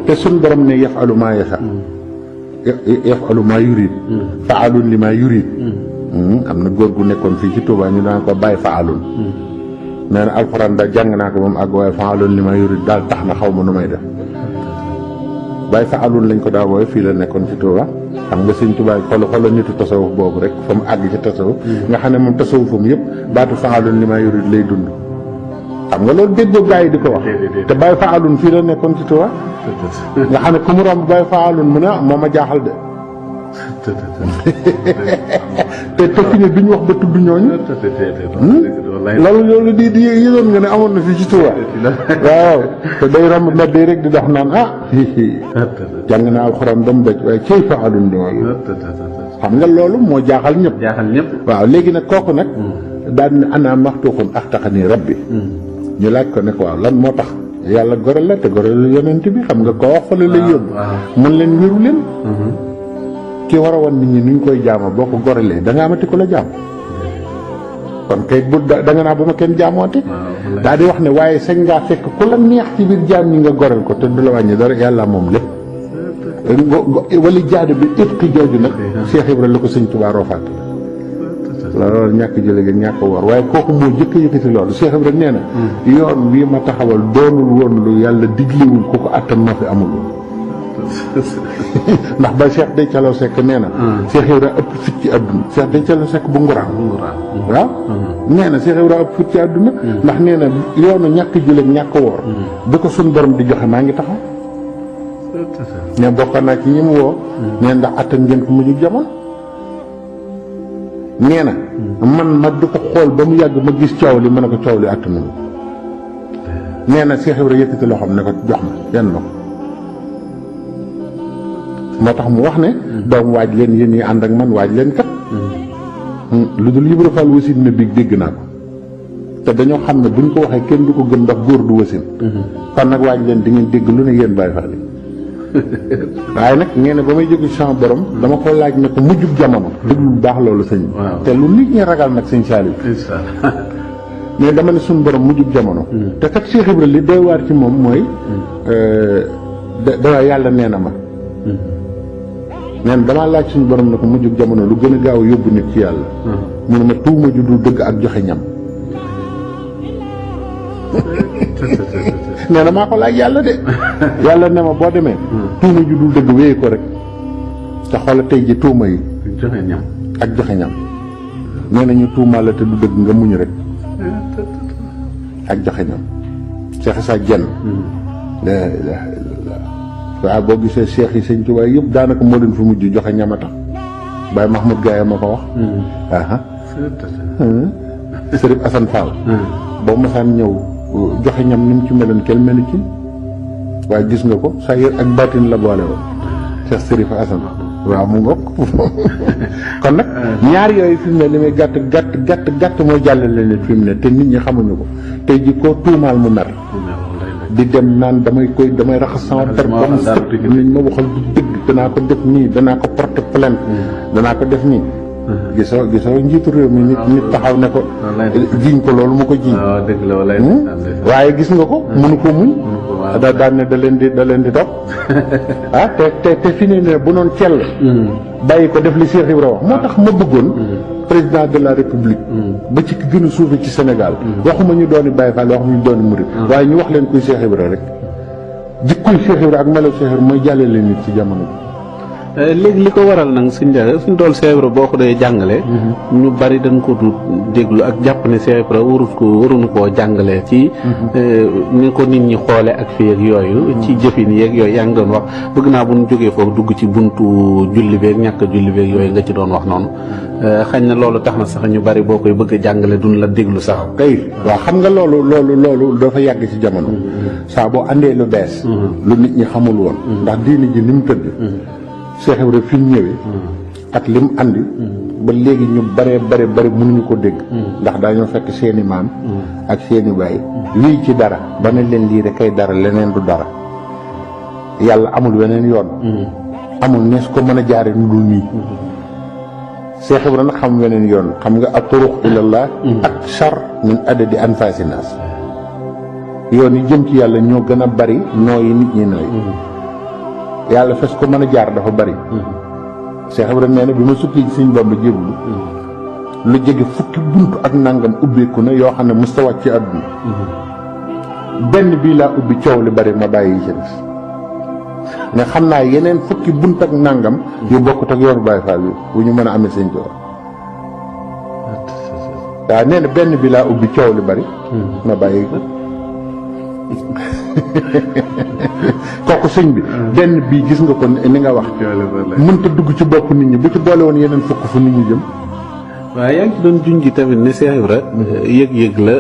te suñ borom ne yafalu maa yasa yafalu maa yurid faalun li maa yurid am na góor gu nekkoon fii ci Touba ñu daan ko bàyyi faalun nee na alxuraan daal jàng naa ko moom ak waaye faalun li maa yurid daal tax na xaw ma nu may def bàyyi faalun lañ ko daa wooye fii la nekkoon ci Touba xam nga sëñ Tuubaa xolo nitu tasawuf boobu rek fa mu àgg ci tasawuf nga xam ne moom tasawufam yëpp baatu faalun li maa yurid lay dund xam nga loolu déggoo gaa yi di ko wax te bàyyi faalun fii la nekkoon ci Tuubaa nga xam ne ku mu romb bàyyi faalun mu ne moo ma jaaxal de te fi ne duñ wax ba tudd ñooñu loolu di yëgoon nga ne amoon na fii ci Tuubaa waaw te day romb mbedd rek di dox naan jàng naa alxuraan ba mu daj waaye cey faalun di moom xam nga loolu moo jaaxal ñëpp waaw léegi nag kooku nag daan ne ana maxtuuxun axtaxani rabbi ñu laaj ko ne ko waaw lan moo tax yàlla gorel la te gorel yonent bi xam nga koo wax fa la lay yóbbu mën leen wéru leen ki war a wan nit ñi nuñ koy jaama boo ko gorelee da nga amati ko la jaam kon kay bu da nga naa bu ma kenn jaamoonte daal di wax ne waaye sañ ngaa fekk ku la neex ci biir jaam ñi nga goreel ko te du la wàññi dara yàlla moom lépp wala jaadu bi ëpp jooju nag Cheikh Ibrahima la ko sëñ Tuubaa roofaat loolu ñàkk jële gi ñàkk war waaye kooku moo jëkk yëkkati loolu Cheikh Ibrahima nee na yoon bii ma taxawal doonul woon lu yàlla diglewul ku ko attan ma fi amul ndax ba Cheikh Dey Calo Seck nee na Cheikh Ibrahima ëpp fit ci àdduna Cheikh Dey Calo Seck bu nguraan waaw nee na Cheikh Ibrahima ëpp fit ci àdduna ndax nee na yoonu ñàkk jële ñàkk woor bi ko suñ borom di joxe maa ngi taxaw ne bokk naa ci ñi mu woo nee ndax attan ngeen ko mujj jamono nee na man ma di ko xool ba mu yàgg ma gis coow li ma ne ko coow li àtt nañu nee na Cheikh Ibrahima yëkkati loo xam ne ko jox ma yenn ma ko moo tax mu wax ne doom waaj leen yéen ñi ànd ak man waaj leen kat lu dul Ibra Fall wasin na biig dégg naa ko te dañoo xam ne buñ ko waxee kenn du ko gën ndax góor du wasin kon nag waaj leen di ngeen dégg lu ne yéen Baay Faal yi waaye nag nee na ba may jóge sama borom dama ko laaj ne ko mujjub jamono déglu bu baax loolu sëñ te lu nit ñi ragal nag sëñ Saliou mais dama ne suñu borom mujjub jamono te kat Cheikh Ibrahima li doy waar ci moom mooy dawaa yàlla nee na ma nee na damaa laaj suñu borom ne ko mujjub jamono lu gën a gaaw yóbbu nit ci yàlla mu ne ma tuuma ju dul dëgg ak joxe ñam nee na maa ko laaj yàlla de yàlla ne ma boo demee tuuma ju dul dëgg wéye ko rek te xoola tey ji tuuma yi ak joxe ñam nee na ñu tuumaa la te du dëgg nga muñ rek ak joxe ñam Cheikh Issa Diène waaw boo gisee Cheikh yi sëñ Tuubaa yëpp daanaka moo leen fi mujj joxe ñam a tax Baye Mahmoud Gaye ma ko wax Sërif Assane Fall boo masaan ñëw joxe ñam ni mu ci meloon kenn melu ci waaye gis nga ko saa yër ak baatin la boole woon Cheikh Sërif Assane waaw mu ngokk kon nag ñaar yooyu fi mu ne li muy gàtt mooy jàllale nit fi mu ne te nit ñi xamuñu ko tey ji koo tuumaal mu mer di dem naan damay raxas sama der ba mu set niñ ma waxal du dëgg danaa ko def nii danaa ko porter plainte danaa ko def nii gisoo njiitu réew mi nit taxaw ne ko jiiñ ko loolu mu ko jiiñ waaye gis nga ko mënu ko muñ daan ne da leen di topp te fi ne bu noon cell bàyyi ko def li Cheikh Ibrahima wax moo tax ma bëggoon président de la république ba ci ki gën a suufe ci Sénégal waxuma ñu dooni Baye Fall waxuma ñu dooni murid waaye ñu wax leen kuy Cheikh Ibrahima rek jikkoy Cheikh Ibrahima ak melo Cheikh Ibrahima mooy jàllale nit ci jamono bi léegi li ko waral nag suñ jaxe suñ tool Cheikh Ibrahima boo ko dee jàngale ñu bari dañ ko du déglu ak jàpp ne Cheikh Ibrahima waruñu koo jàngale ci ni ko nit ñi xoole ak fii ak yooyu ci jëfin yeeg yooyu yaa ngi doon wax bëgg naa bu ñu jógee foofu dugg ci buntu julli beeg ñàkk julli beeg yooyu nga ci doon wax noonu xañ na loolu tax na sax ñu bari boo koy bëgg a jàngale duñ la déglu sax kay waaw xam nga loolu dafa yàgg ci jamono saa boo andee lu bees lu nit ñi xamul woon ndax diini ji ni mu tëdd Cheikh Ibrahima fi mu ñëwee ak li mu andi ba léegi ñu bari mënuñu ko dégg ndax dañoo fekk seeni maam ak seeni baay lii ci dara ba ne leen lii rek kay dara leneen du dara yàlla amul weneen yoon amul nees ko mën a jaare nu dul nii Cheikh Ibrahima nag xam weneen yoon xam nga at-turuq ilallah ak char min adadi anfasi naas yoon yi jëm ci yàlla ñoo gën a bari nooyi nit ñi nooy yàlla fes ko mën a jaar dafa bari Cheikh Ibrahima nee na bi ma sukki ci Sëñ Bamba jéblu lu jege fukki buntu ak nangam ubbeeku na yoo xam ne mës ta wàcc ci àdduna benn bii laa ubbi coow li bari ma bàyyi yi ci des ne xam naa yeneen fukki bunt ak nangam yu bokkut ak yoonu Baye Fall bi bu ñu mën a amee sëñ Tuubaa waaw nee na benn bi laa ubbi coow li bari ma bàyyi ko kooku sëñ bi benn bii gis nga ko ni nga wax mënta dugg ci bopp nit ñi bu ci boole woon yeneen fukk fu nit ñi jëm waaye yaa ngi ci doon junj tamit ne Cheikh Ibrahima yëg-yëg la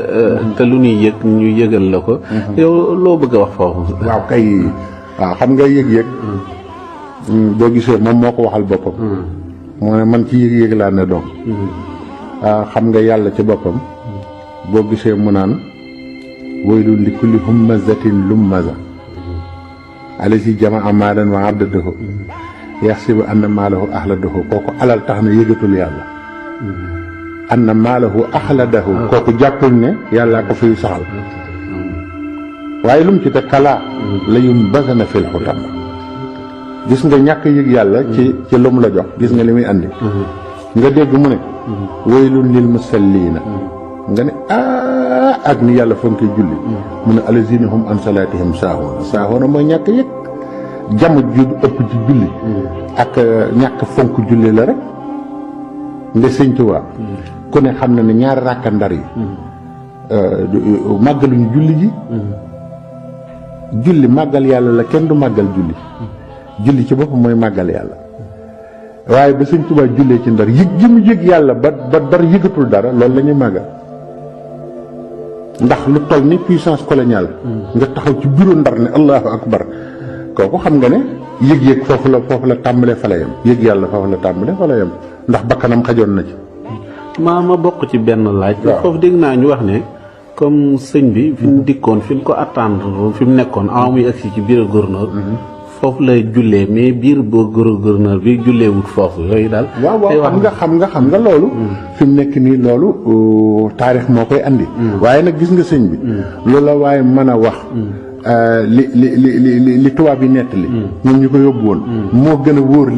te lu ñuy yëg ñu yëgal la ko yow loo bëgg a wax foofu waaw kay waaw xam nga yëg-yëg boo gisee moom moo ko waxal boppam moo ne man ci yëg-yëg laa ne doom xam nga yàlla ci boppam boo gisee mu naan waylun li kulli hummazatin lummaza alasi jamaa maalan wa addadahu yaxsibu anna maalahu axladahu kooku alal tax na yëgatul yàlla anna maalahu axladahu kooku jàppul ne yàllaa ko fiy saxal waaye lu mu ci te kalaa la yunbazana fil xutama gis nga ñàkk yëg yàlla ci lu mu la jox gis nga li muy andi nga dégg mu ne waylun lil musalliina nga ne ak ni yàlla fonk julli mu ne allazina hum an salaatihim saahuuna mooy ñàkk yëg jamono ju ëpp ci julli ak ñàkk fonk julli la rek nde Sëñ Tuubaa ku ne xam na ne ñaari ràkka ndar yi màggaluñu julli ji julli màggal yàlla la kenn du màggal julli ci boppam mooy màggal yàlla waaye ba Sëñ Tuubaa jullee ci ndar yëg ji mu yëg yàlla ba dara yëgatul dara loolu la ñuy màggal ndax lu toll ni puissance coloniale nga taxaw ci bureau ndar ne allahu akbar kooku xam nga ne yëg-yëg foofu la tàmbalee fa la yem yëg yàlla foofu la tàmbalee fa la yem ndax bakkanam xajoon na ci ma bokk ci benn laaj foofu dégg naa ñu wax ne comme sëñ bi fi mu dikkoon fi mu ko attendre fi mu nekkoon avant muy agsi ci bureau gouverneur foofu lay jullee mais biir boo gouverneur bi jullee wut foofu yooyu daal waaw xam nga loolu fi mu nekk nii loolu taarix moo koy andi waaye nag gis nga sëñ bi loolu la waaye mën a wax li tubaab yi nettali ñoom ñu ko yóbbu woon moo gën a wóor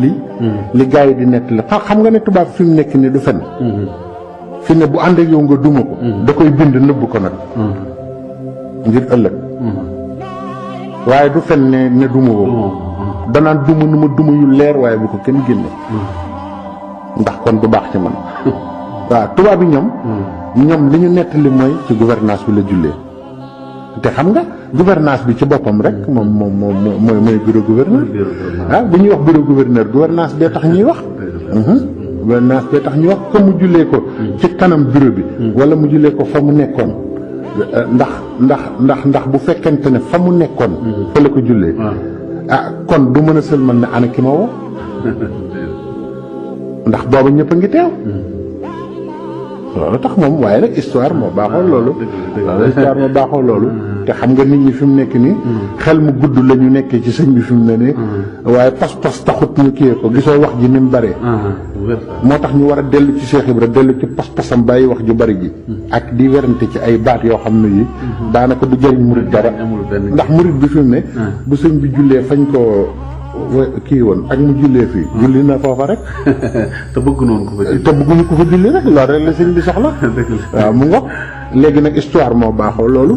li gars yi di nettali xam nga ne tubaab fi mu nekk nii du fen fi ne bu ànd ak yow nga duma ko da koy bind nëbb ko nag ngir ëllëg waaye du fen ne duma woo danaan duma nu ma duma yu leer waaye bu ko kenn génne ndax kon du baax ci man waaw tubaab yi ñoom li ñu nettali mooy ci gouvernance bi la jullee te xam nga gouvernance bi ci boppam rek moom mooy bureau gouverneur bu ñuy wax bureau gouverneur gouvernance bee tax ñuy wax gouvernance bee tax ñuy wax ko mu jullee ko ci kanam bureau bi wala mu jullee ko fa mu nekkoon ndax bu fekkente ne fa mu nekkoon fa la ko jullee kon du mën a sëlmal ne ana ki ma woo ndax booba ñëpp a ngi teew loolu tax moom waaye nag histoire moo baaxoo loolu te xam nga nit ñi fi mu nekk nii xel mu gudd la ñu nekkee ci sëñ bi fi mu ne nii waaye pas-pas taxut ñu kiyee ko gisoo wax ji ni mu bëree moo tax ñu war a dellu ci Cheikh Ibra dellu ci pas-pasam bàyyi wax ju bari ji ak di werante ci ay baat yoo xam ne yi daanaka du jëriñ murit dara ndax murit bi fi mu ne bu sëñ bi jullee fañ ko kii woon ak mu jullee fii julli na foofa rek te bëgguñu ko fa julli rek loolu rek la sëñ bi soxla waaw mu ngoog léegi nag histoire moo baaxoo loolu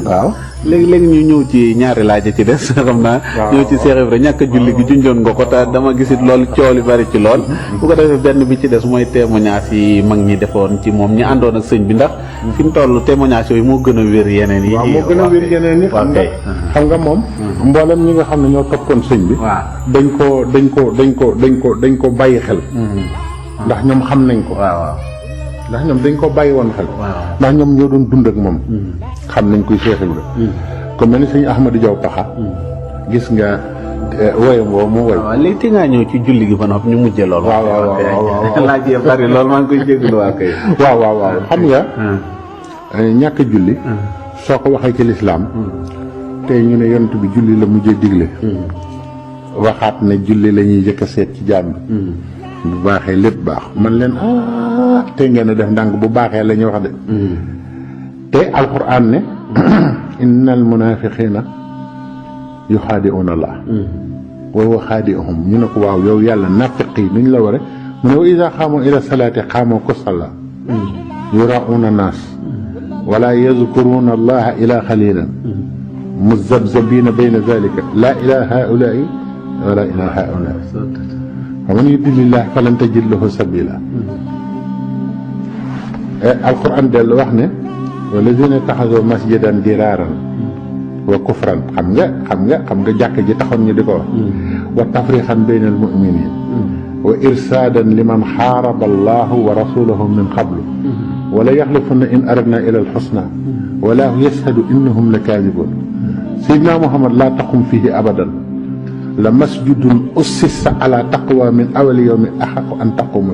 waaw léegi ñu ñëw ci ñaari laaj ci des xam naa ñëw ci Cheikh Ibra ñàkk a julli gi junjoon nga ko te dama gisit loolu coow li bari ci lool bu ko defee benn bi ci des mooy témoignage yi mag ñi defoon ci moom ñi àndoon ak sëñ bi ndax fi mu toll témoignage yooyu moo gën a wér yeneen yi moo gën a wér yeneen yi xam nga moom mboolem ñi nga xam ne ñoo toppoon sëñ bi dañ ko bàyyi xel ndax ñoom xam nañ ko ndax ñoom dañ ko bàyyi woon xel ndax ñoom ñoo doon dund ak moom xam nañ koy Cheikh Ibra comme mel ni sëñ Ahmadou Diaw Paxa gis nga woyam woowu mu woy léegi te ngaa ñëw ci julli gi ba noppi ñu mujjee loolu waaw laaj yi bari loolu maa ngi koy jégalu waa kay waaw xam nga ñàkk julli soo ko waxee ci lislaam tey ñu ne yonent bi julli la mujjee digle waxaat ne julli la ñuy jëkk a seet ci jaam bi bu baaxee lépp baax man leen te ngeen a def ndànk bu baaxee la ñuy wax de te alquran ne innal munafiqina yuxaadi'una Allah wa huwa xaadi'uhum ñu ne ko waaw yow yàlla nafiq yi nuñ la ware mu ne wa iza xaamu ila salaati xaamu kusala yura'una naas wala yazkuruna allaha ila xalilan muzabzabina bayna zalika la ila haulaai wala ila haulaai wa man yudlilillah falan tajid lahu sabila alquran dellu wax ne walladina taxasoo masjidan diraaran wa kufran xam nga jàkk ji taxoon ñu di ko wax wa tafrixan bayna almuminin wa irsaadan liman xaaraba allahu wa rasulahu min qablu wala yaxlifunna in aradna ila alxusna walaahu yashhadu innahum la kaadibun sayyidina muhammad laa taqum fihi abadan la masjidun ussisa ala taqwa min awali yawmin axaqu an taquma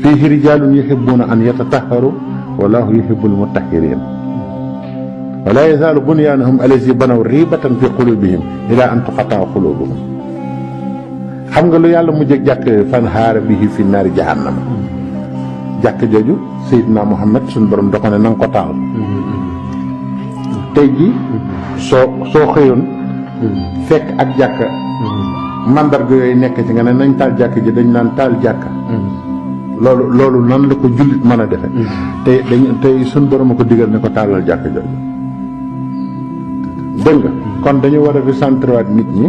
fiihi rijaalun yuhibbuna an yatatahharu wallahu yuhibbul mutahhirin wala yazaalu bunyaanuhum allazi banaw riibatan fi qulubihim ila an tuqataa qulubuhum xam nga lu yàlla mujj jàkk fan haara bihi fi naari jahannama jàkk jooju Seydina Muhammad suñu borom da ko ne na nga ko taal tey jii soo xëyoon fekk ak jàkka mandarga yooyu nekk ci nga ne nañ taal jàkk ji dañ naan taal jàkka loolu nan la ko jullit mën a defe tey suñ borom a ko digal ne ko taalal jàkk jooju dégg nga kon dañu war a recentrer waat nit ñi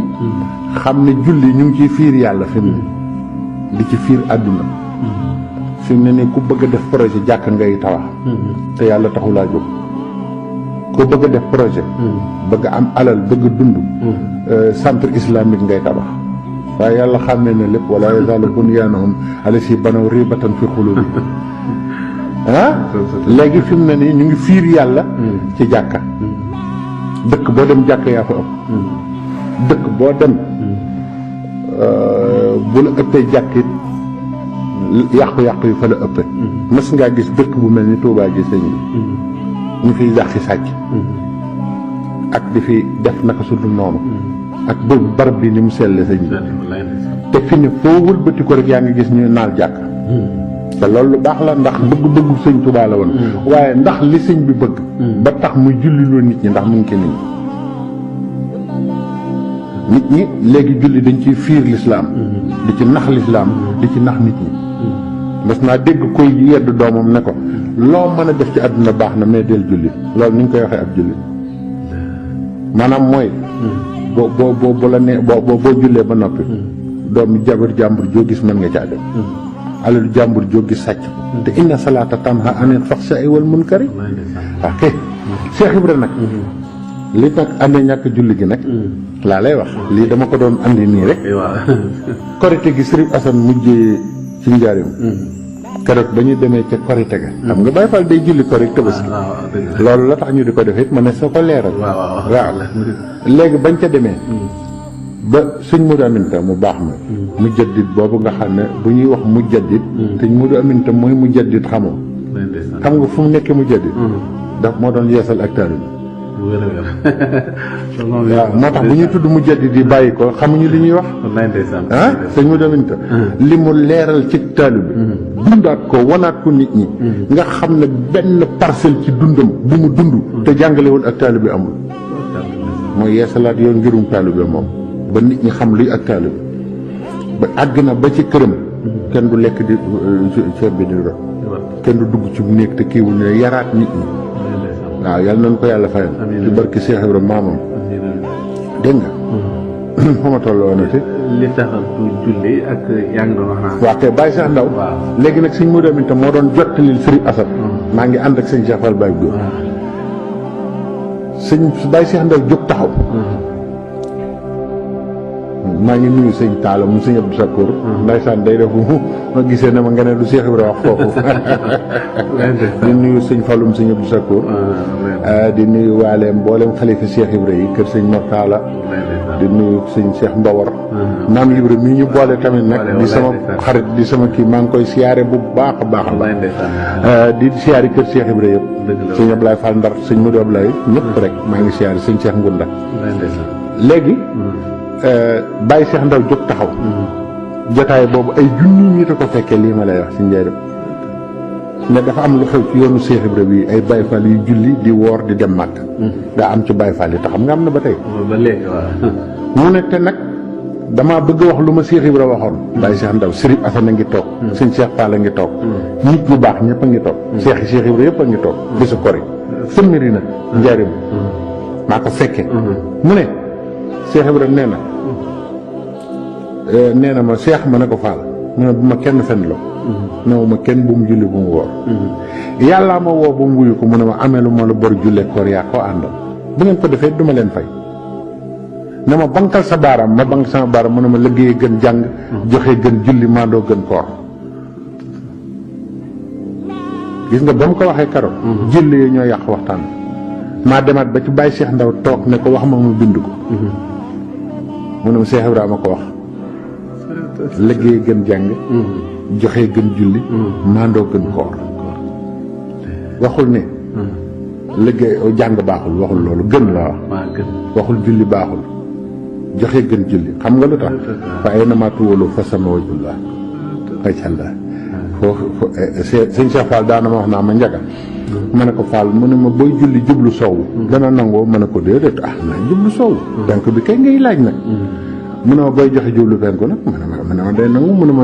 xam ne julli ñu ngi ciy fiir yàlla fi mu ne di ci fiir àdduna fi mu ne nii ku bëgg a def projet jàkk ngay tabax te yàlla taxulaa jóg ku bëgg a def projet bëgg am alal bëgg dund centre islamique ngay tabax waaye yàlla xam ne ne lépp wala yazaalu bunyaanahum allazii banaw riibatan fi quluubihim léegi fi mu ne nii ñu ngi fiir yàlla ci jàkka dëkk boo dem jàkk yaa fa ëpp dëkk boo dem bu la ëppee jàkkit yàqu-yàqu yi fa la ëppee mas ngaa gis dëkk bu mel ni Tuubaa gi sëñ bi ñu fiy dàqi sàcc ak di fi def naka su dul noonu ak boobu barab bi ni mu selle sëñ bi te fi ne foo wëlbati ko rek yaa ngi gis ñu naal jàkk te loolu lu baax la ndax bëgg-bëggu sëñ Tuubaa la woon waaye ndax li sëñ bi bëgg ba tax muy julliloo nit ñi ndax mu ngi ci nit ñi léegi julli dañ ciy fiir lislaam di ci nax lislaam di ci nax nit ñi mas naa dégg koy yedd doomam ne ko loo mën a def ci àdduna baax na mais del julli loolu ni ñu koy waxee ab julli maanaam mooy boo la ne boo jullee ba noppi doomu jabar jàmbur joo gis mën nga caa dem alalu jàmbur joo gis sàcc te inna salaata tanha anil faxshaa'i wal munkari ok Cheikh Ibra nag li nag andee ñàkk julli gi nag laa lay wax lii dama ko doon andi nii rek korite gi Sëriñ Asan mujjee ci njaarim keroog ba ñu demee ca korite ga xam nga Baay Faal day julli korite Tabaski loolu la tax ñu di ko def it ma ne soo ko leeral waaw léegi bañ ca demee ba sëñ Modou Aminta mu baax ma mu jaddit boobu nga xam ne bu ñuy wax mu jaddit sëñ Modou Aminta mooy mu jaddit xamoo xam nga fu mu nekkee mu jaddit daf moo doon yeesal ak taalibe waaw moo tax bu ñuy tudd mu jaddit yi bàyyi ko xamuñu li ñuy wax sëñ Modou Aminta li mu leeral ci taalibe dundaat ko wanaat ko nit ñi nga xam ne benn parcelle ci dundam bu mu dund te jàngalewul ak taalibe amul mooy yeesalaat yoon ngirum taalibe moom ba nit ñi xam luy ak taalibe ba àgg na ba ci këram kenn du lekk di ceeb bi di rot kenn du dugg ci néeg te kiiwul ne yaraat nit ñi waaw yàlla nañu ko yàlla fayal ci barki Cheikh Ibrahima maamam dégg nga fa ma toll woon te li taxal du julli ak yaa ngi doon wax naa waaw kay Baye Cheikh Ndaw léegi nag sëñ Modou Aminta moo doon jottalil Sëriñ Asan maa ngi ànd ak sëñ Cheikh Fall Baye Góor sëñ Baye Cheikh Ndaw jóg taxaw maa ngi nuyu sëñ Talla mu sëñ Abdou Sakour ndaysaan day def ma gisee ne ma nga ne lu Cheikh Ibrahima wax foofu di nuyu sëñ Fallum sëñ Abdou Sakour di nuyu waale mboolem xalifa Cheikh Ibrahima yi kër sëñ Mortala di nuyu sëñ Cheikh Mbawar maam Ibra mii ñu boole tamit nag di sama xarit di sama kii maa ngi koy siyaare bu baax a baax la di siyaare kër Cheikh Ibrahima yëpp sëñ Ablaye Fall Ndar sëñ Modou Ablaye ñëpp rek maa ngi siyaare sëñ Cheikh Ngunda léegi Baye Cheikh Ndaw jóg taxaw jotaay boobu ay junni nit a ko fekkee lii ma lay wax ci njëriñ ne dafa am lu xew ci yoonu Cheikh Ibra bi ay Baye Fall yu julli di woor di dem màkk daa am ci Baye Fall yi te xam nga am na ba tey ba léegi waaw mu ne te nag damaa bëgg wax lu ma Cheikh Ibra waxoon Baye Cheikh Ndaw Sëriñ Asan a ngi toog sëñ Cheikh Fall a ngi toog nit ñu baax ñëpp a ngi toog Cheikh Ibra yëpp a ngi toog bisu kori sëmmiri na njëriñ maa ko fekkee mu ne Cheikh Ibra nee na ma Cheikh ma ne ko Fall mu ne bu ma kenn fen la newu ma kenn bu mu julli bu mu woor yàllaa ma woo ba mu wuyu ko mu ne ma ameelu ma la bor julle koor yaa koo àndal bu ngeen ko defee duma leen fay ne ma bankal sa baaraam ma bank sama baaraam mu ne ma liggéeyee gën jàng joxe gën julli maandoo gën koor gis nga ba mu ko waxee karo jëlle yi ñoo yàq waxtaan maa demaat ba ci Baye Cheikh Ndaw toog ne ko wax ma mu bind ko mu ne ma Cheikh Ibrahima ko wax liggéey gën jàng joxe gën julli maandoo gën koor waxul ne liggéey jàng baaxul waxul loolu gën la wax waxul julli baaxul joxe gën julli xam nga lu tax fa ay nama tuwalu fa sama wajullah fajalla foofu sëñ Cheikh Fall daana ma wax naa ma njaga ma ne ko Fall mu ne ma booy julli jublu soow dana nangoo ma ne ko déedéet na jublu soow penk bi kay ngay laaj nag mu ne ma booy joxe jublu penku nag mu ne ma day nangu mu ne ma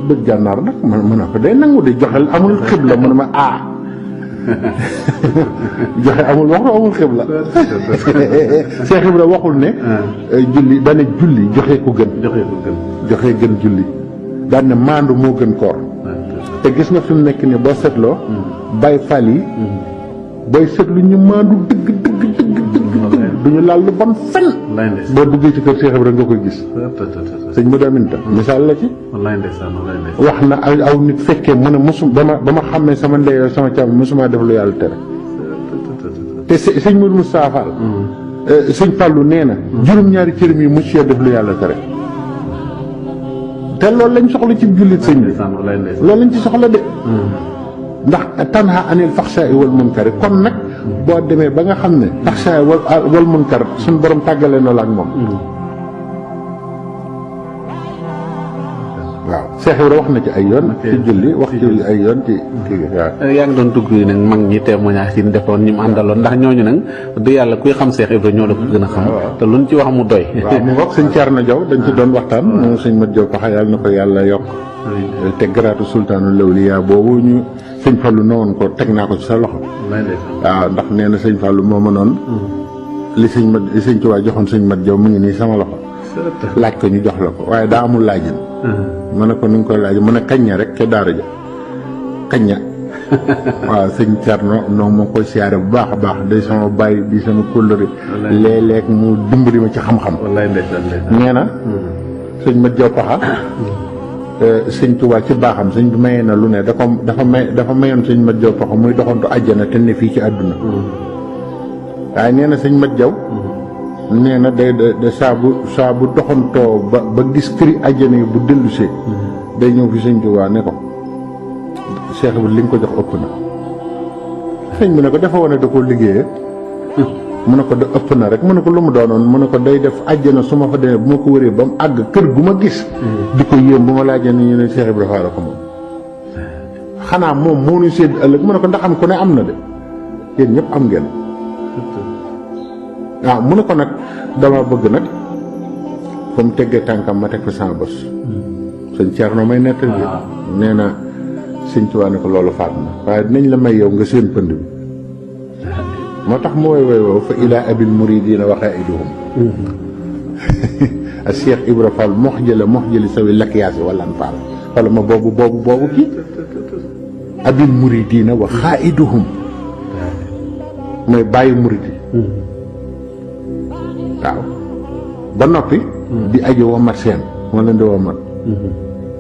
bët gànnaar nag mu ne ko day nangu di joxe amul xibla mu ne ma joxe amul waxtu amul xibla Cheikh Ibra waxul ne julli dana julli joxe ko gën joxe gën julli daan ne maandu moo gën koor te gis nga fi mu nekk nii boo seetloo Baay Faal yi booy seetlu ñu maandu dëgg duñu laal lu bon fen boo duggee ci kër Cheikh Ibra nga koy gis sëñ mu daminta misaal la ci wax na aw nit fekkee mu ne mosum ba ma xàmmee sama ndeyoo sama càmm mosuma def lu yàlla tere te sëñ Mourou Moustapha Fall sëñ Fallou nee na juróom-ñaari cërëm yi mos def lu yàlla tere te loolu lañ soxla ci jullit sëñ bi loolu lañ ci soxla de ndax tanha anil faxsha'i wal munkar kon nag boo demee ba nga xam ne faxsha'i wal munkar suñu borom tàggale na la ak moom waaw Cheikh Ibra wax na ci ay yoon ci julli wax ci ay yoon ci waaw yaa ngi doon dugg nag mag ñi témoignage yi ñu defoon ñi mu àndaloon ndax ñooñu nag du yàlla kuy xam Cheikh Ibra ñoo la ko gën a xam te luñ ci wax mu doy waaw mu ngoog sëñ Thierno Diaw dañ ci doon waxtaan moom sëñ Mat Diaw Paxa yàlla na ko yàlla yokk te garaatu sultaanul lawliya boobu ñu sëñ Fallou noonu ko teg naa ko ci sa loxo waaw ndax nee na sëñ Fallou moo ma noonu li sëñ Tuubaa joxoon sëñ Mat Diaw mu ngi nii sama loxo laaj ko ñu jox la ko waaye daa amul laajin ma ne ko nu nga koy laaj mu ne kañña rek ca daara ja kañña waaw sëñ Thierno noonu moo koy siyaare bu baax a baax day sama bàyyi di sama kóllëre léeg-léeg mu dimbali ma ci xam-xam nee na sëñ Mat Diaw Paxa sëñ Tuubaa ci baaxam sëñ bi mayee na lu ne dafa mayoon sëñ Mat Diaw Paxa muy doxantu àjjana te ne fii ci àdduna waaye nee na sëñ Mat Diaw nee na day saa bu doxantoo ba gis këri àjjana yi bu dellusee day ñëw fi sëñ Tuubaa ne ko Cheikh bi li nga ko jox ëpp na sëñ bi ne ko dafa wane da koo liggéeyee mu ne ko da ëpp na rek mu ne ko lu mu doonoon mu ne ko day def àjjana su ma fa demee bu ma ko wëree ba mu àgg kër gu ma gis di ko yéem bu ma laajee ni ñu ne Cheikh Ibra Fall ko moom xanaa moom moo ñu sédd ëllëg mu ne ko ndax am ku ne am na de yéen ñëpp am ngeen waaw mu ne ko nag dama bëgg nag fa mu teggee tànkam ma teg fa sama bos sëñ Thierno may nettali nee na sëñ Tuubaa ne ko loolu faat na waaye dinañ la may yow nga seen pënd bi moo tax mu woy wow fa ilaa abil muridina wa qaiduhum a Cheikh Ibra Fall moxjëli sawi lakyaasi wala an Fall wala ma boobu kii abil muridina wa qaiduhum mooy bàyyi muridi waaw ba noppi di aji womat seen moo leen di womat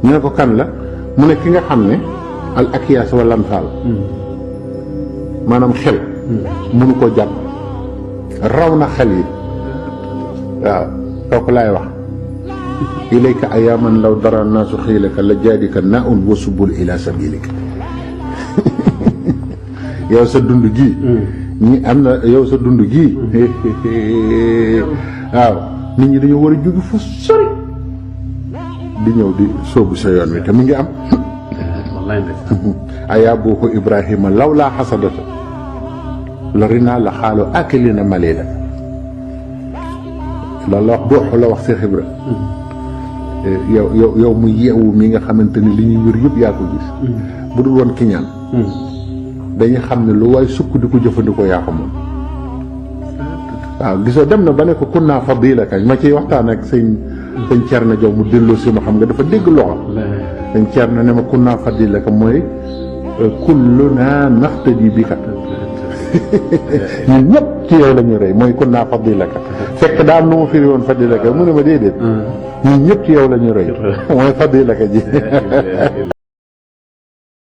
ñu ne ko kan la mu ne ki nga xam ne al akiyaas wala Fall maanaam xel mënu ko jàpp raw na xel yi waaw kooku laay wax ilayka ayaman law dara naasu xiilaka la jaadika naun wa subul ila sabilika yow sa dund gii ñi am na yow sa dund gii waaw nit ñi dañoo war a jóge fu sori di ñëw di sóobu sa yoon wi te mu ngi am ayaa boobu Ibrahima law laa xasadata lori naa la xaaloo akilina malila loolu la wax booxu la wax Cheikh Ibra yow mu yeewu mi nga xamante ni li ñuy wër yëpp yaa ko gis bu dul woon kiñaan dañuy xam ne lu waay sukk di ko jëfandikoo yaa ko moom waaw gisoo dem na ba ne ko kun naa fadila kañ ma ciy waxtaan ak sëñ Thierno Diaw mu delloo si ma xam nga dafa dégg loxo sëñ Thierno ne ma kun naa fadila ka mooy kulluna naxtadi bi kat ñun ñëpp ci yow la ñu rey mooy kun naa fadilaka fekk daa am lu ma firi woon fadilaka mu ne ma déedéet ñun ñëpp ci yow la ñu rey mooy fadilaka ji